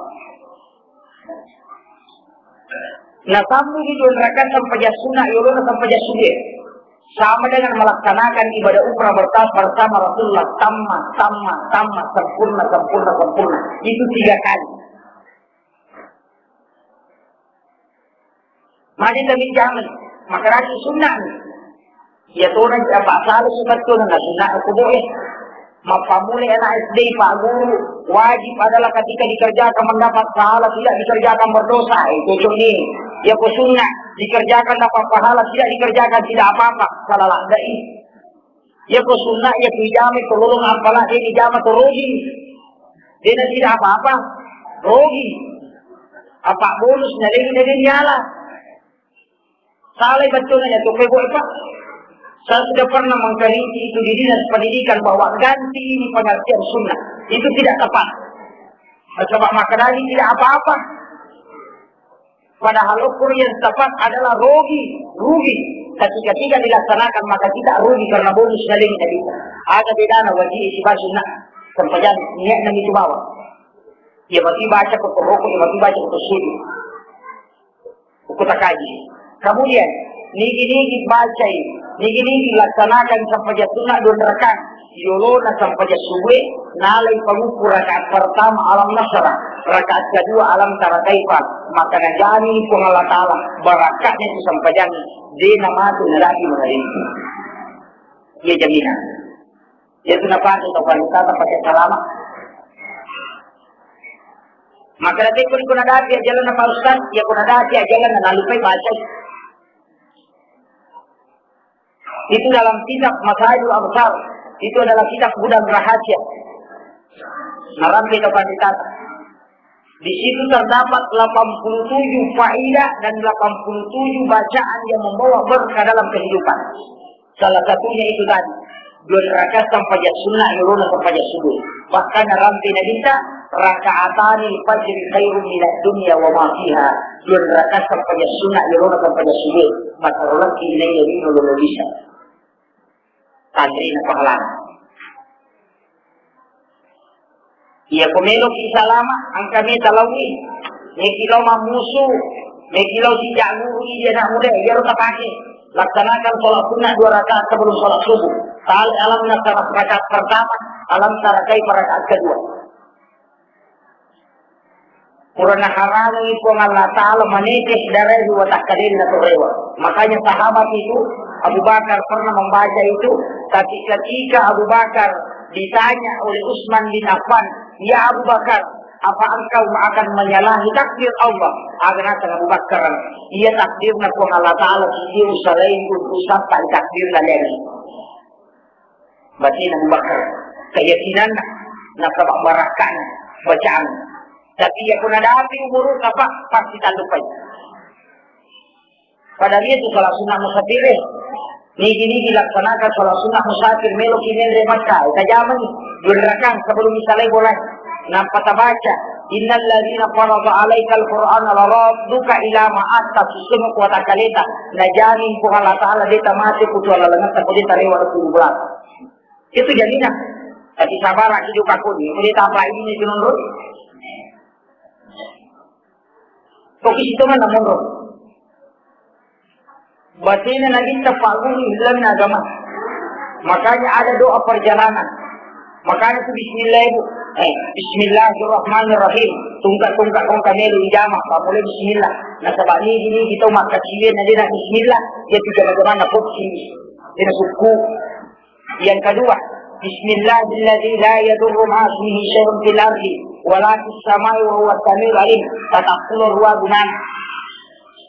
Nah, sambung itu rakaat sempajang sunnah, yolona sempajang subuh. Sama dengan melaksanakan ibadah umrah berta-, bersama Rasulullah. Tamma, tamma, tamma, sempurna, sempurna, sempurna. Itu tiga kali. Magi tami jamai, makaraki sunnah. Iya tona apa salah sunnah tona, na sunnah aku boleh. Mappamulai anak S D, Pak Guru, wajib adalah ketika dikerjakan mendapat pahala, tidak dikerjakan berdosa. Eh, cocok nih. Iya ko sunnah, dikerjakan dapat pahala, tidak dikerjakan tidak apa-apa. Salah ladai. Iya ko sunnah, iya ko ijama, ko lolong apala, dia ijama, ko rogi. Dia tidak apa-apa. Rogi. Apa bonus, na dia, dia nyala. Salah betul aja tuh, Pak. Saya sudah pernah mengkritik itu di dinas pendidikan bahwa ganti ini pengertian sunnah. Itu tidak tepat. Coba maknanya tidak apa-apa. Padahal ukur yang tepat adalah rugi, rugi. Ketika tidak dilaksanakan, maka kita rugi karena bonus dari Nabi. Ada bedana wajib isi sunnah. Sempajang niat nang itu bawa. Iya mati baca ke rokok, iya mati baca ke sujud. Uku takaji. Kemudian, nigi-nigi bacai, nigi-nigi laksanakan sempajang sunnah dua rakaat. Yolona sempajang subuh, nalai pangukku rakaat pertama alam nasara, rakaat kedua alam tara kaifa, maka najami Puang Allah Ta'ala, barakatnya itu sempajang, dia namatu narapi mengalami. Iya jaminan. Itu napake tau panitata pake salama. Maka nanti pun kuna dati ajalan Pak Ustaz, ya kuna dati ajalan nalupai baca. Itu dalam kitab Masailul Absar. Itu adalah kitab gudang rahasia. Narampe tau panitata. Di situ terdapat delapan puluh tujuh faedah dan delapan puluh tujuh bacaan yang membawa berkah dalam kehidupan. Salah satunya itu tadi, dua rakaat sempajang sunnah yolona sempajang subuh. Bahkan rampe Nabitta, "Rakaatanil fajri khairum minad dunya wa ma fiha." Dua rakaat sempajang sunnah yolona sempajang subuh. Matarolaki inai yalino lolo bisa. Tanrina pahalana. Iya, ko meloki salama, engka meta lawi, meki lao mammusu, meki lao sijaguru idi anak muda, iyaro tapake. Laksanakan sholat sunnah dua rakaat sebelum sholat subuh. Tali alam nasrah rakaat pertama, alam tarakai rakaat kedua. Pura naharangi Puang Allah Ta'ala manetes darai ri watakkalena torewa. Makanya sahabat itu, Abu Bakar pernah membaca itu, tapi ketika Abu Bakar ditanya oleh Utsman bin Affan, "Ya Abu Bakar, apa engkau akan menyalahi takdir Allah?" Aga naseng Abu Bakar, "Iya, takdirna Puang Allah Ta'ala, dia usalain untuk sampai takdirna lagi." Batina Abu Bakar, keyakinanna, nasaba barakkana bacaan. Tapi iya ko nadapi umuruna, Pak, pasti tallupai. Padahal itu sholat sunnah musafir. Nigi-nigi laksanakan sholat sunnah musafir, meloki menre Makkah, tajamani dua rakaat sebelum misalai bolai. Nampa tabaca, "Innal ladzina farada alaikal Qur'ana laradduka ila ma'ad." Tassusunu kuwata kaleta, najamin Puang Allah Ta'ala de tamate kutu alalengetta ko de tarewa ri kubur. Itu jaminan. Tapi sabar, aku juga kuni. Udah tak apa ini, itu menurut. Kok di situ mana menurut? Batina Nabitta, Pak Guru, Islam agama. Makanya ada doa perjalanan. Makanya itu bismillah, Ibu. Eh, bismillahirrahmanirrahim. Tungka-tungka kong kamelu ijama, Pak, mulai bismillah. Nasaba ini, ini kita umat kecil, nanti nak bismillah, dia tidak bagaimana, kok sini. Dia suku. Yang kedua, "Bismillahilladzi la yadurru ma'asmihi syai'un fil ardi wa la fis samai wa huwas samiul alim." Patappulo rua gunana.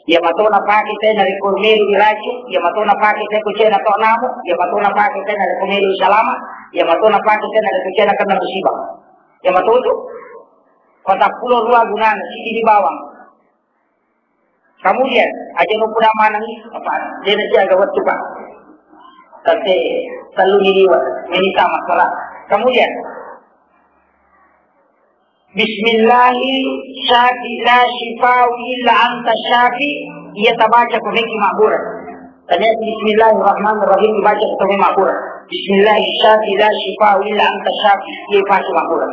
Iya mato napake tena ri komelu iracu, iya mato napake tena kucena to namu, iya mato napake tena ri komelu salama, iya mato napake tena ri kucena kena musibah. Iya mato tu. Patappulo rua gunana, sidi di bawang. Kemudian, aja nu puda manengi, apa, de na siaga wettu, Pak. Tette tellu ni liwa, menita masalah. Kemudian, "Bismillahi syafi la syifau illa anta syafi," iya tabaca ko meki mabbura. Tanya, "Bismillahirrahmanirrahim," dibaca ko meki mabbura. "Bismillahi syafi la syifau illa anta syafi," iya pake mabbura.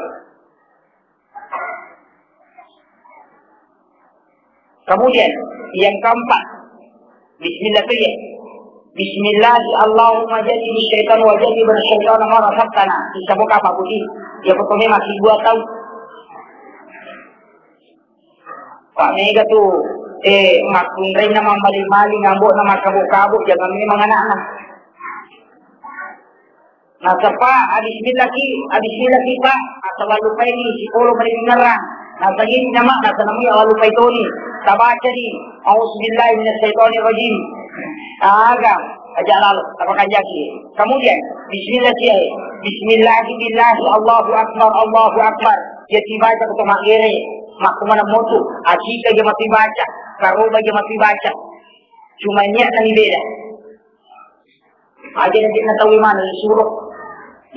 Kemudian, yang keempat, bismillah tu ya. "Bismillah, Allahumma jannibna syaitan wa jannibna syaitana ma razaqtana." Bisa buka apa budi? Ya, pokoknya masih dua tahun. Pak Mega tu, eh, makkunraina mambali-bali, ngambokna makkabu-kabu, jangan memang anakna. Nasaba, abismillaki, abismillaki, Pak. Asal lupai ni, sipolo menit ngerang. Nasaba ini nama, nasaba nami awal lupai toni. Tabaca di, "Auzubillahi minasyaitonirrajim." Aga, aja lalu, tabakan jaki. Kemudian, bismillah siya. "Bismillahi billahi, Allahu Akbar, Allahu Akbar." Ya tibaca ko magere, makku mana motu, akika je mati baca, karoba je mati baca. Cuma niat nani beda. Aja nanti na tau mana disuruh.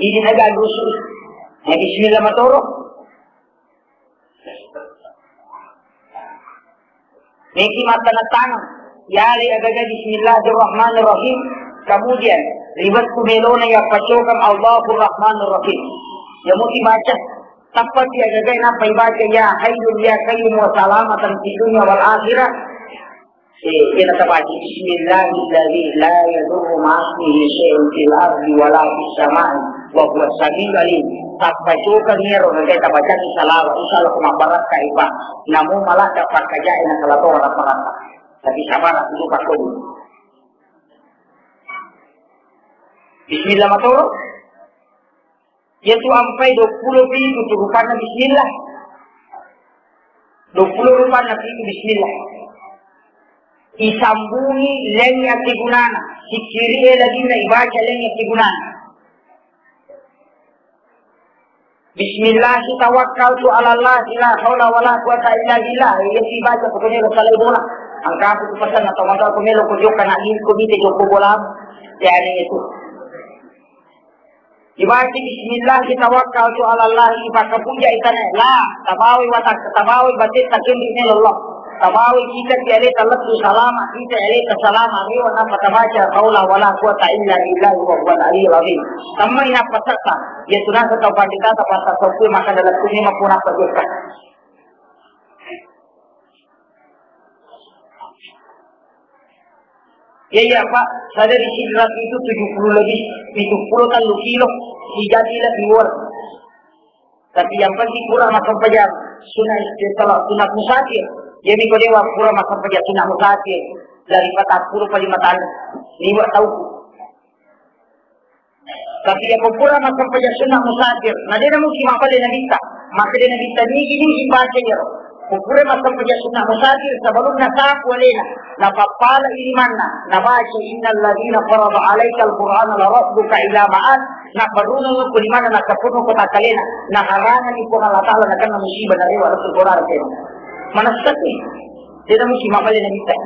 Ini na gagu su. Ya bismillah matoro. Niki mata na tangan. Yali agaga bismillahirrahmanirrahim. Kemudian, ribet ku melona ya pacokam Allahurrahmanirrahim. Ya muti baca. Tappa ti agaga napa ibaca ya hayyun ya qayyum wa salamatan fid dunya wal akhirah. Eh, iyana tabaca, "Bismillahilladzi la yadurru ma'asmihi syai'un fil ardi wa la fis sama'i wa huwas samiul alim." Tappa cokang iyaro nagai tabacani salawat, insya Allah ko mabbarakka ipa. Namo maladda pakkajae na kala to rapa-rapa. Tapi sabara dulu pakkoni. Bismillah matoro. Iyatu ampai duappulo pitu tu rupanna bismillah. Duappulo rupanna pitu bismillah. Isambungi lengngi akkegunana, sikkiri'e laginna ibaca lengngi akkegunana. Bismillah tawakkaltu 'ala Allah, la haula wala quwata illa billah. Iya sibaca pokoknya ro salai bola. Angkaku tu pesan atau maka aku melo ko jokka nak ko mite jokko bola. Yani itu. Ibaca bismillah tawakkaltu 'ala Allah, ipakkapuja itana la, tabawai watak, tabawai batetta kendi melo Allah. Tabawai kita ti aleta lettu salama, kita aleta salama, rewa napa tabaca haula wala quwata illa billah wa huwal aliyyul azim. Tammai napa setta, ya tunasa tau pandita ta pata sopue maka dalam tuni mapuna pajokka. Iya, iya, Pak. Saya di Sidrap itu tujuh puluh lebih, tujuh puluh tellu kilo. Ijadi lebih luar. Tapi yang penting kurang makan pajar. Sunat istiqalah, sunat musafir. Jadi kau dewa kurang makan pajar, sunat musafir. Dari patah puluh paling matang. Ini buat tahu. Tapi iya ko pura massempajang sunna musafir, na de namuki mabballe nabitta, maka de nabitta nigi-nigi baca iyaro. Ko pura massempajang sunna musafir, sebelumna sapu alena, napappala limanna, nabaca innal ladzina farada alaikal qur'ana laradduka ila ma'ad, nabarrunung ko limanna, nakkapunung ko takkalena, naharangani Puang Allah Taala nakenna musibah narewa lettu gorara tena. Manessaki, de namuki mabballe nabitta.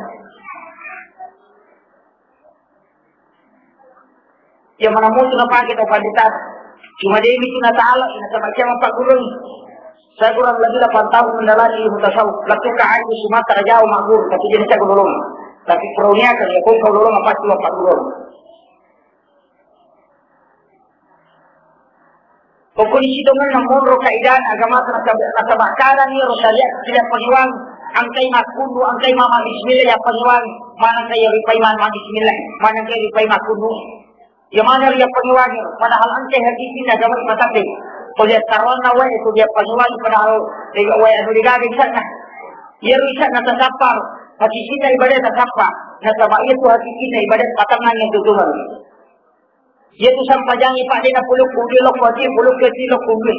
Iya mana mutu napake tau pandita. Cuma de mitu natala, nasaba cama paggurui. Saya kurang lebih delapan tahun mendalani ilmu tasawuf. Lettu ka Aceh, Sumatera, Jawa, magguru, tapi jadi saya guru. Tapi peruniakan ya kau guru apa cuma paggurui. Pokokni sitongenna monro kaidan agamata nasaba-, nasaba kadang iyaro syariat tidak pangiwang, angkai makkundu, angkai mama bismillah ya pangiwang, manangkai ya ripai mama bismillah, manangkai ripai makkundu. Ya mana ya pangiwang, padahal angkai hakikinna agama ipatabbe. Ko dia taronna wae, ko dia pangiwang, padahal dia wae anu digaga di sana. Iyaro isana tasappa, hakikinna ibadah tasappa. Nasaba iyatu hakikinna ibadah patenna yang tutungan. Iyatu sampajangnge, Pak, de napolokko due lokko ati, polokko ati lokko due.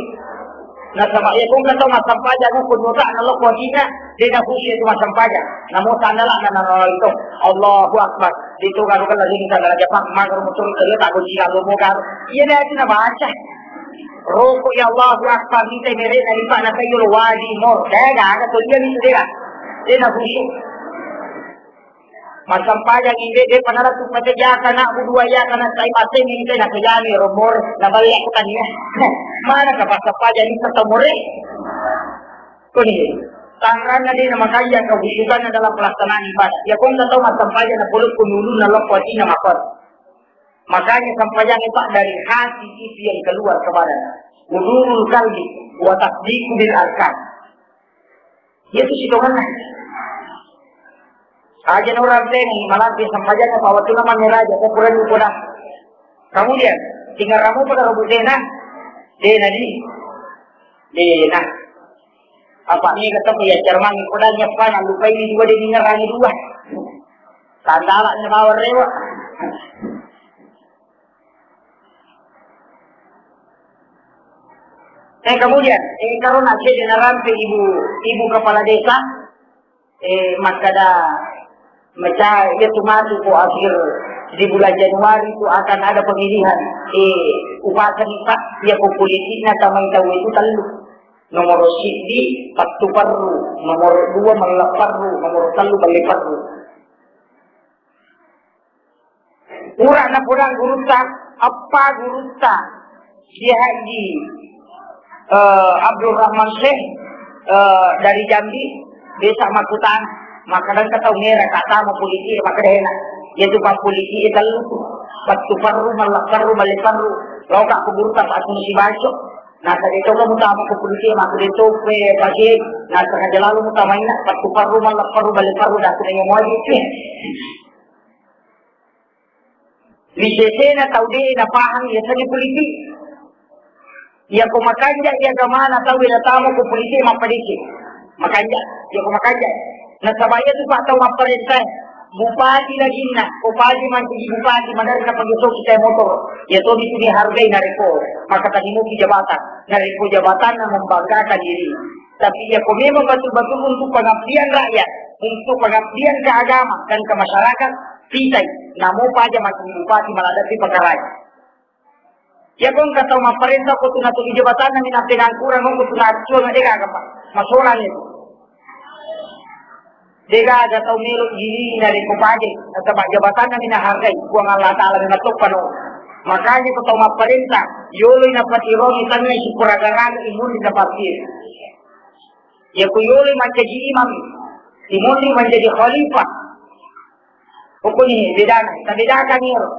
Nasaba iya ko engka tau massampajang ko nota na lokko atina, de nahusu itu massampajang. Namo tandala na na itu. Allahu Akbar. Itu garu kan lagi kita belajar Pak, magar mutur itu tak kunci lalu mogar. Iya de itu nabaca. Roko ya Allahu Akbar, mita mere na lipa na kayu wadi mor. De gaga to dia itu de. De nahusu. Massampajang inde, de panala tu pate jaka na dua ya kana sai pate ni te na kejani romor na balik aku tanya. Mana ka massampajang ni kata more? Kuni tanganna de na makanya kehusukan dalam pelaksanaan ibadah. Ya kong kata massampajang na puluh kunulu na lokoti na makot. Makanya sampajang itu dari hati itu yang keluar ke badan. Hudurul qalbi wa tasdiqu bil arkan. Iyatu sitongenna. Aja na urang teni, malampe sampajang apa waktu nama meraja, ko kurang ukoda. Kemudian, tinggal ramu pada robot dena, dena di, dena. Apa ni kata ya Jerman, kodanya apa, nak lupa ini dua, dia dengar lagi dua. Tandala ni bawa rewa. Eh, kemudian, eh, karena saya dengar rampe ibu, ibu kepala desa, eh, makkada, maca, iya tu matu ko akhir di bulan Januari itu akan ada pemilihan. Eh, upasani Pak, iya ko politikna tamai tau itu tellu. Nomor siddi, pattu perru. Nomor dua, mella perru. Nomor tellu, belle perru. Pura napodang gurutta, appa gurutta, Kiai Haji, eh, Abdul Rahman Syekh, eh, dari Jambi, desa Makutang, makkadang ka tau mera, kata mau politik, makkada enak. Yaitu pak politik, eh, tellu tu. Pattu perru, mella perru, belle perru. Loka ku gurutta, Pak Tunu Sibaco. Nasa de toga mutama ku politik, makkada de toga, eh, pake, nasa aja lalu mutama ina, pattu perru, mella perru, belle perru, dan aku nanya mau aja itu. Ri sesena tau de napahang yaseng politik. Iya ko makanja iya agamana tau de natama ko politik mappadeceng. Makanja, iya ko makanja. Nasaba iya tu pak tau mapparenta. Bupati laginna, ko paja mancaji bupati, maderri napagesoki tae motor. Iya tomi tu dihargai narekko makkatenni moki jabatan, narekko jabatanna membanggakan diri. Tapi iya ko memang betul-betul untuk pengabdian rakyat, untuk pengabdian ke agama dan ke masyarakat, pitai, namo paja mancaji bupati maladdepi pakarai. Iya ko engka tau mapparenta ko tu natuli jabatanna mi napengangkurang ko tu naccuang, de gaga, Pak. Masolang itu. De gaga tau melo gilingi narekko paja, nasaba jabatanna mi nahargai, Puang Allah Taala mi matoppa no. Makanya ko tau mapparenta, yoloi napatirongi tangnga sipuraga-raga imunri napapir. Iya ko yoloi mancaji imam, imunri mancaji khalifah. Pokoknya bedana, tabedakan iyaro.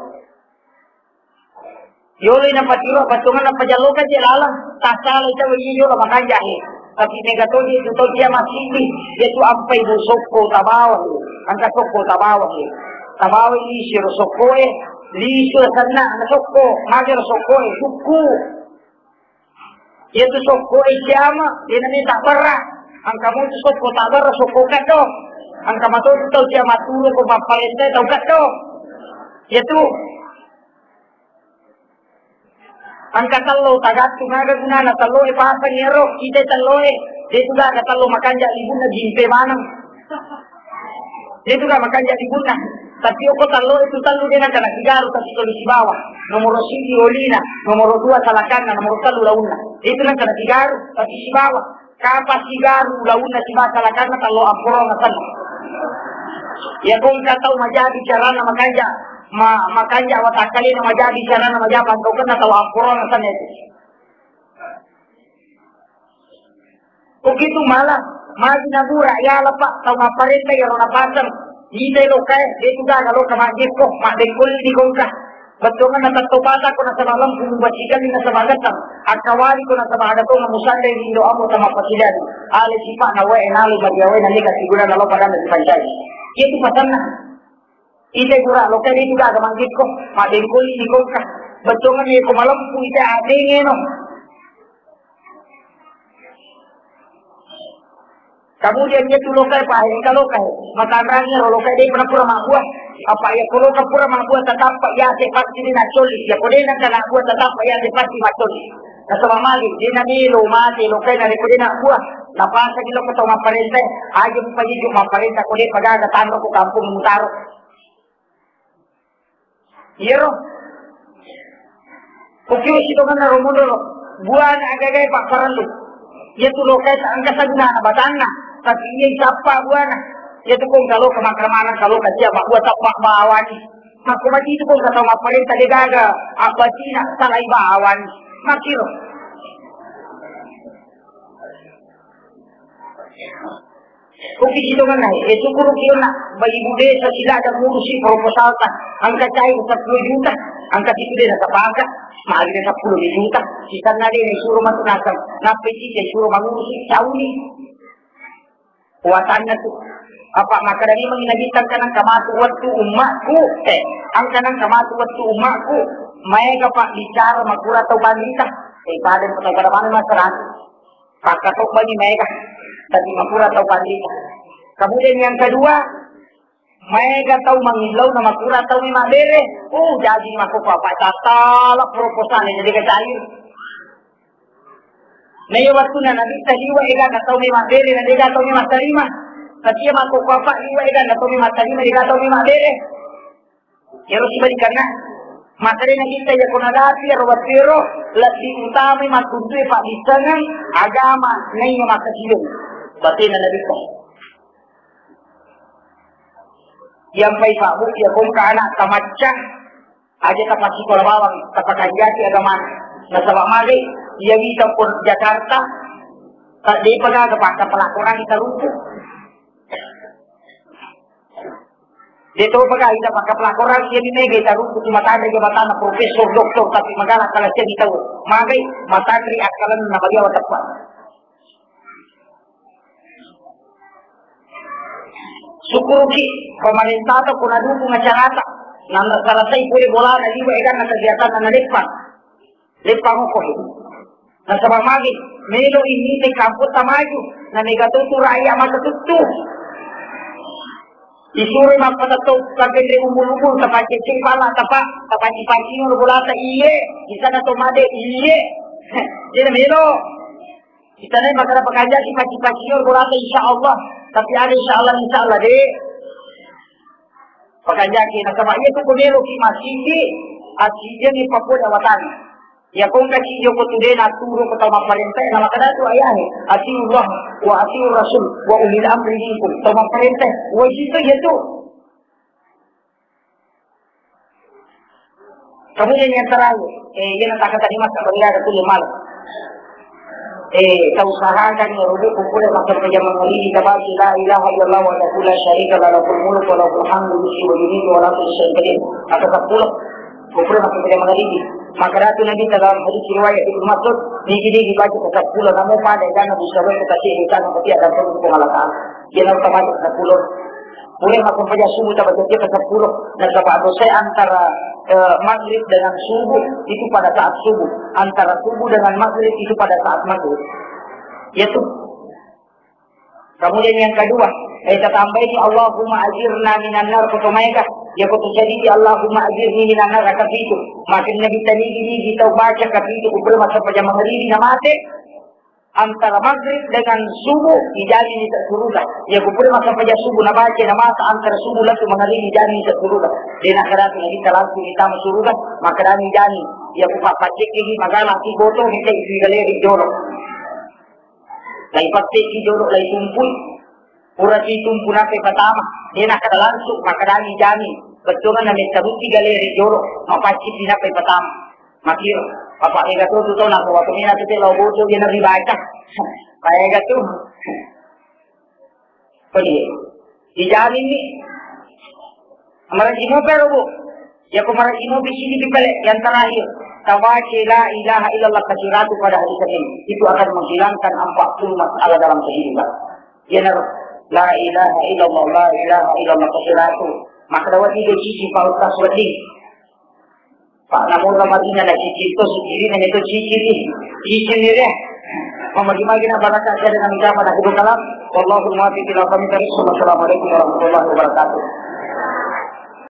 Yoloi napatiro, patungan napajallokan je lalang, tassalai tau iya yolo makanja he. Tapi mega toje tu tau cia masigi, iya tu ampai bu sokko tabawa he, engka sokko tabawa he. Tabawa isi ro sokko e, lisu senna na sokko, mage ro sokko e, sukku. Iya tu sokko e jama, dena meta berra. Engka mo tu sokko tabarra, sokko kaddo. Engka mato tu tau cia maturo ko mapparenta tau kaddo. Iya tu. Engka tello tagattung, aga gunana tello e pasang ero, kita tello e, de tu gaga tello makanja libunna jimpe maneng. De tu gaga makanja libunna. Tapi oko tello e tu tellu de nangka nasigaru, tapi tuli sibawa. Nomoro siji olina, nomoro dua salakanna, nomoro tellu launna. De tu nangka nasigaru, tapi sibawa. Kapa sigaru launna sibawa salakanna tello amporong asenna. Iya ko engka tau majabi carana makanja, ma-, makanja watakkalena majabi carana majabi pangkaukenna tau amporong asenna itu. Ko kitu malah, magi nabura, yala, Pak, tau mapparenta iyaro napaseng. Itai loka e, de tu gaga loka majjekko, mabbengkolli di kongka. Bettuanganna tettopata ko nasaba lempu, mubasikalli nasaba getang. Akkawali ko nasaba ada tong musanre ri indo ambo tama pasidani. Ale sipa'na wae nalo bagi awe na mega siguna nalo padanna dipancai. Iya tu pasanna. Itai gura loka e, de tu gaga majjekko, mabbengkolli di kongka. Bettuanganna ko malempu itai adengeno. Kemudian iya tu loka e, Pak, engka loka e. Matanrangi ro loka e, de pura mabbua. Apa iya ko loka pura mabbua, tetappa iya se pasti de naccolli. Iya ko de nangka nabbua, tetappa iya se pasti maccolli. Nasaba magi, de namelo mate loka e narekko de nabbua. Napasaki loka tau mapparenta e, aja mupajijo mapparenta ko de pagaga tanro ko kampung mutaro. Iyaro. Ukiru sitongenna ro monro ro. Buana aga-aga e papparellu. Iya tu loka e engka sagunana batanna, tapi iya isappa buana. Iya tu kong kaloka makkaramaneng kaloka cia mabbua tappa bawani. Makko mati tu kong katau mapparenta de gaga abbacina salai bawani. Makkiro. Upi sitongenna, e, sukuruki onna, ba ibu desa silaga ngurusi proposalta, engka cai seppulo juta, engka situ de nasapaka, magi de seppulo juta, sisanna de naisuro matu naseng, nappa isi de suro mangurusi, cauni. Kuatanna tu. Apa makkeda memang nabitta engka nengka matu wettu ummakku, eh, engka nengka matu wettu ummakku, maega pa bicara makura tau panrita, eh, pada, pada mana masyarakat. Pakkatobbangi maega, tapi makura tau panrita. Kemudian yang kedua, maega tau mangillau na makura tau mi mabbere. Oh, jadi makkoko apa tattala proposal e, jadi ke cair. Na iya wettunna nabitta liwa eganna tau mi mabbere, na dega tau mi mattarima. Tapi iya makkoko apa liwa eganna tau mi mattarima, dega tau mi mabbere. Iyaro sibalikanna, makkedai Nabitta, iyako nadapi iyaro wettuero, lebbi utamai makkuntue pabbissengeng agama naiya makkasideng. Batena Nabitta. Iyampai pabbu, iyako engka ana tamacca, aja tapassikola bawang, tapakanjaki agamana. Nasaba magai, iya wita pon Jakarta, ta-, depa gaga pakka pelakorangi tarumpu. De topa ga ita pakkapelakorang, iya ni mega ita ruku tu matanre jabatanna profesor, doktor, tapi magala kala siani tau. Magai matanre akkalenna bagi awateppa. Sukuruki pemerintata ko nadukung acarata. Nanna salasai pole bolana liwa eganna kegiatanna naleppang. Leppang okko. Nasaba magi, melo i mite kampotta maju, na mega to tu rakyat makatuttu. Isuro mappatetto kagenre umbul-umbul, tapaccecce pala, tapa, tapaci-paci ro bolata, iye, di sana to made, iye. Jadi melo. Kita nih masalah pekerja si paci-paci ro bolata, insya Allah. Tapi ada insya Allah, insya Allah deh. Pekerja ki, nasaba iya tu ko melo ki masiki, aci jadi papua dawatan. Iya ko engka ci joko tu de' naturu ko tau mapparentah, na makkeda tu ayahe, "Atiullah wa atiur rasul wa ulil amri minkum." Tau mapparentah wajib tu iya tu. Kemudian yang terakhir, eh, iya na takka tadi masa benda ada kuliah malam. Eh, tau usahakan ya rubu kumpul masa pejamang hari kita baca la ilaha illallah wa la syarika lahu, lahul mulku wa lahul hamdu yuhyi wa yumiitu wa la syai'in qadir. Masa sepuluh. Kupure makkeda magaribi. Makkeda tu Nabi dalam hadis riwayat Ibnu Mas'ud, nigi-nigi baca ke sepuluh, namo pada jana bisa wae kita cek rencana, tapi ada pun Puang Allah Ta'ala. Dia nau baca ke sepuluh. Pure makkeda subuh tabaca ke sepuluh. Nasaba dosa antara, eh, maghrib dengan subuh itu pada saat subuh. Antara subuh dengan maghrib itu pada saat maghrib. Yaitu Kemudian yang kedua, eh, tatambaini Allahumma ajirna minan nar, ko to maega, iya ko to jadi Allahumma ajirni minan nar, raka pitu. Makin Nabi tanigi-nigi tau baca kapitu, kupure masa pejamang hari na mate, antara maghrib dengan subuh, ijamini sa suruga. Iya kupure masa pejamang subuh na baca, na masa antara subuh latu mangaribi, ijamini sa suruga. De' nakkeda tu Nabi langsung itama suruga, makkedani jani. Iya ku papaccekki magala ki boto, mita isi galeri jolo. Lai patteki jolo, lai tumpui. Pura ki tumpu nappai patama. De' nakkeda langsung, makkedani jani. Bettuanna metta muti galeri jolo, mapacci pi nappai patama. Makiro, apa ega tu tu tau, nako waktu mina tu te lao boto, dia nabi baca. Paega tu. Pedi. Dijamin ni. Maraji mope ro, Bu. Iya ko maraji mope sini pale yang terakhir. Tabaca la ilaha illallah kasiratu pada hari Senin. Itu akan menghilangkan empat puluh masalah dalam kehidupan. Iya naro. La ilaha illallah, la ilaha illallah kasiratu. Maka dawati do cici Pak Ustaz Wedding. Pak, namun Ramadan na cicil to, sendiri na itu cicil ni. Cicil ni deh. Memagi-magi na baraka saya dengan ucapan aku kalam. Wallahul muwaffiq ila aqwamit thariq. Wassalamualaikum warahmatullahi wabarakatuh.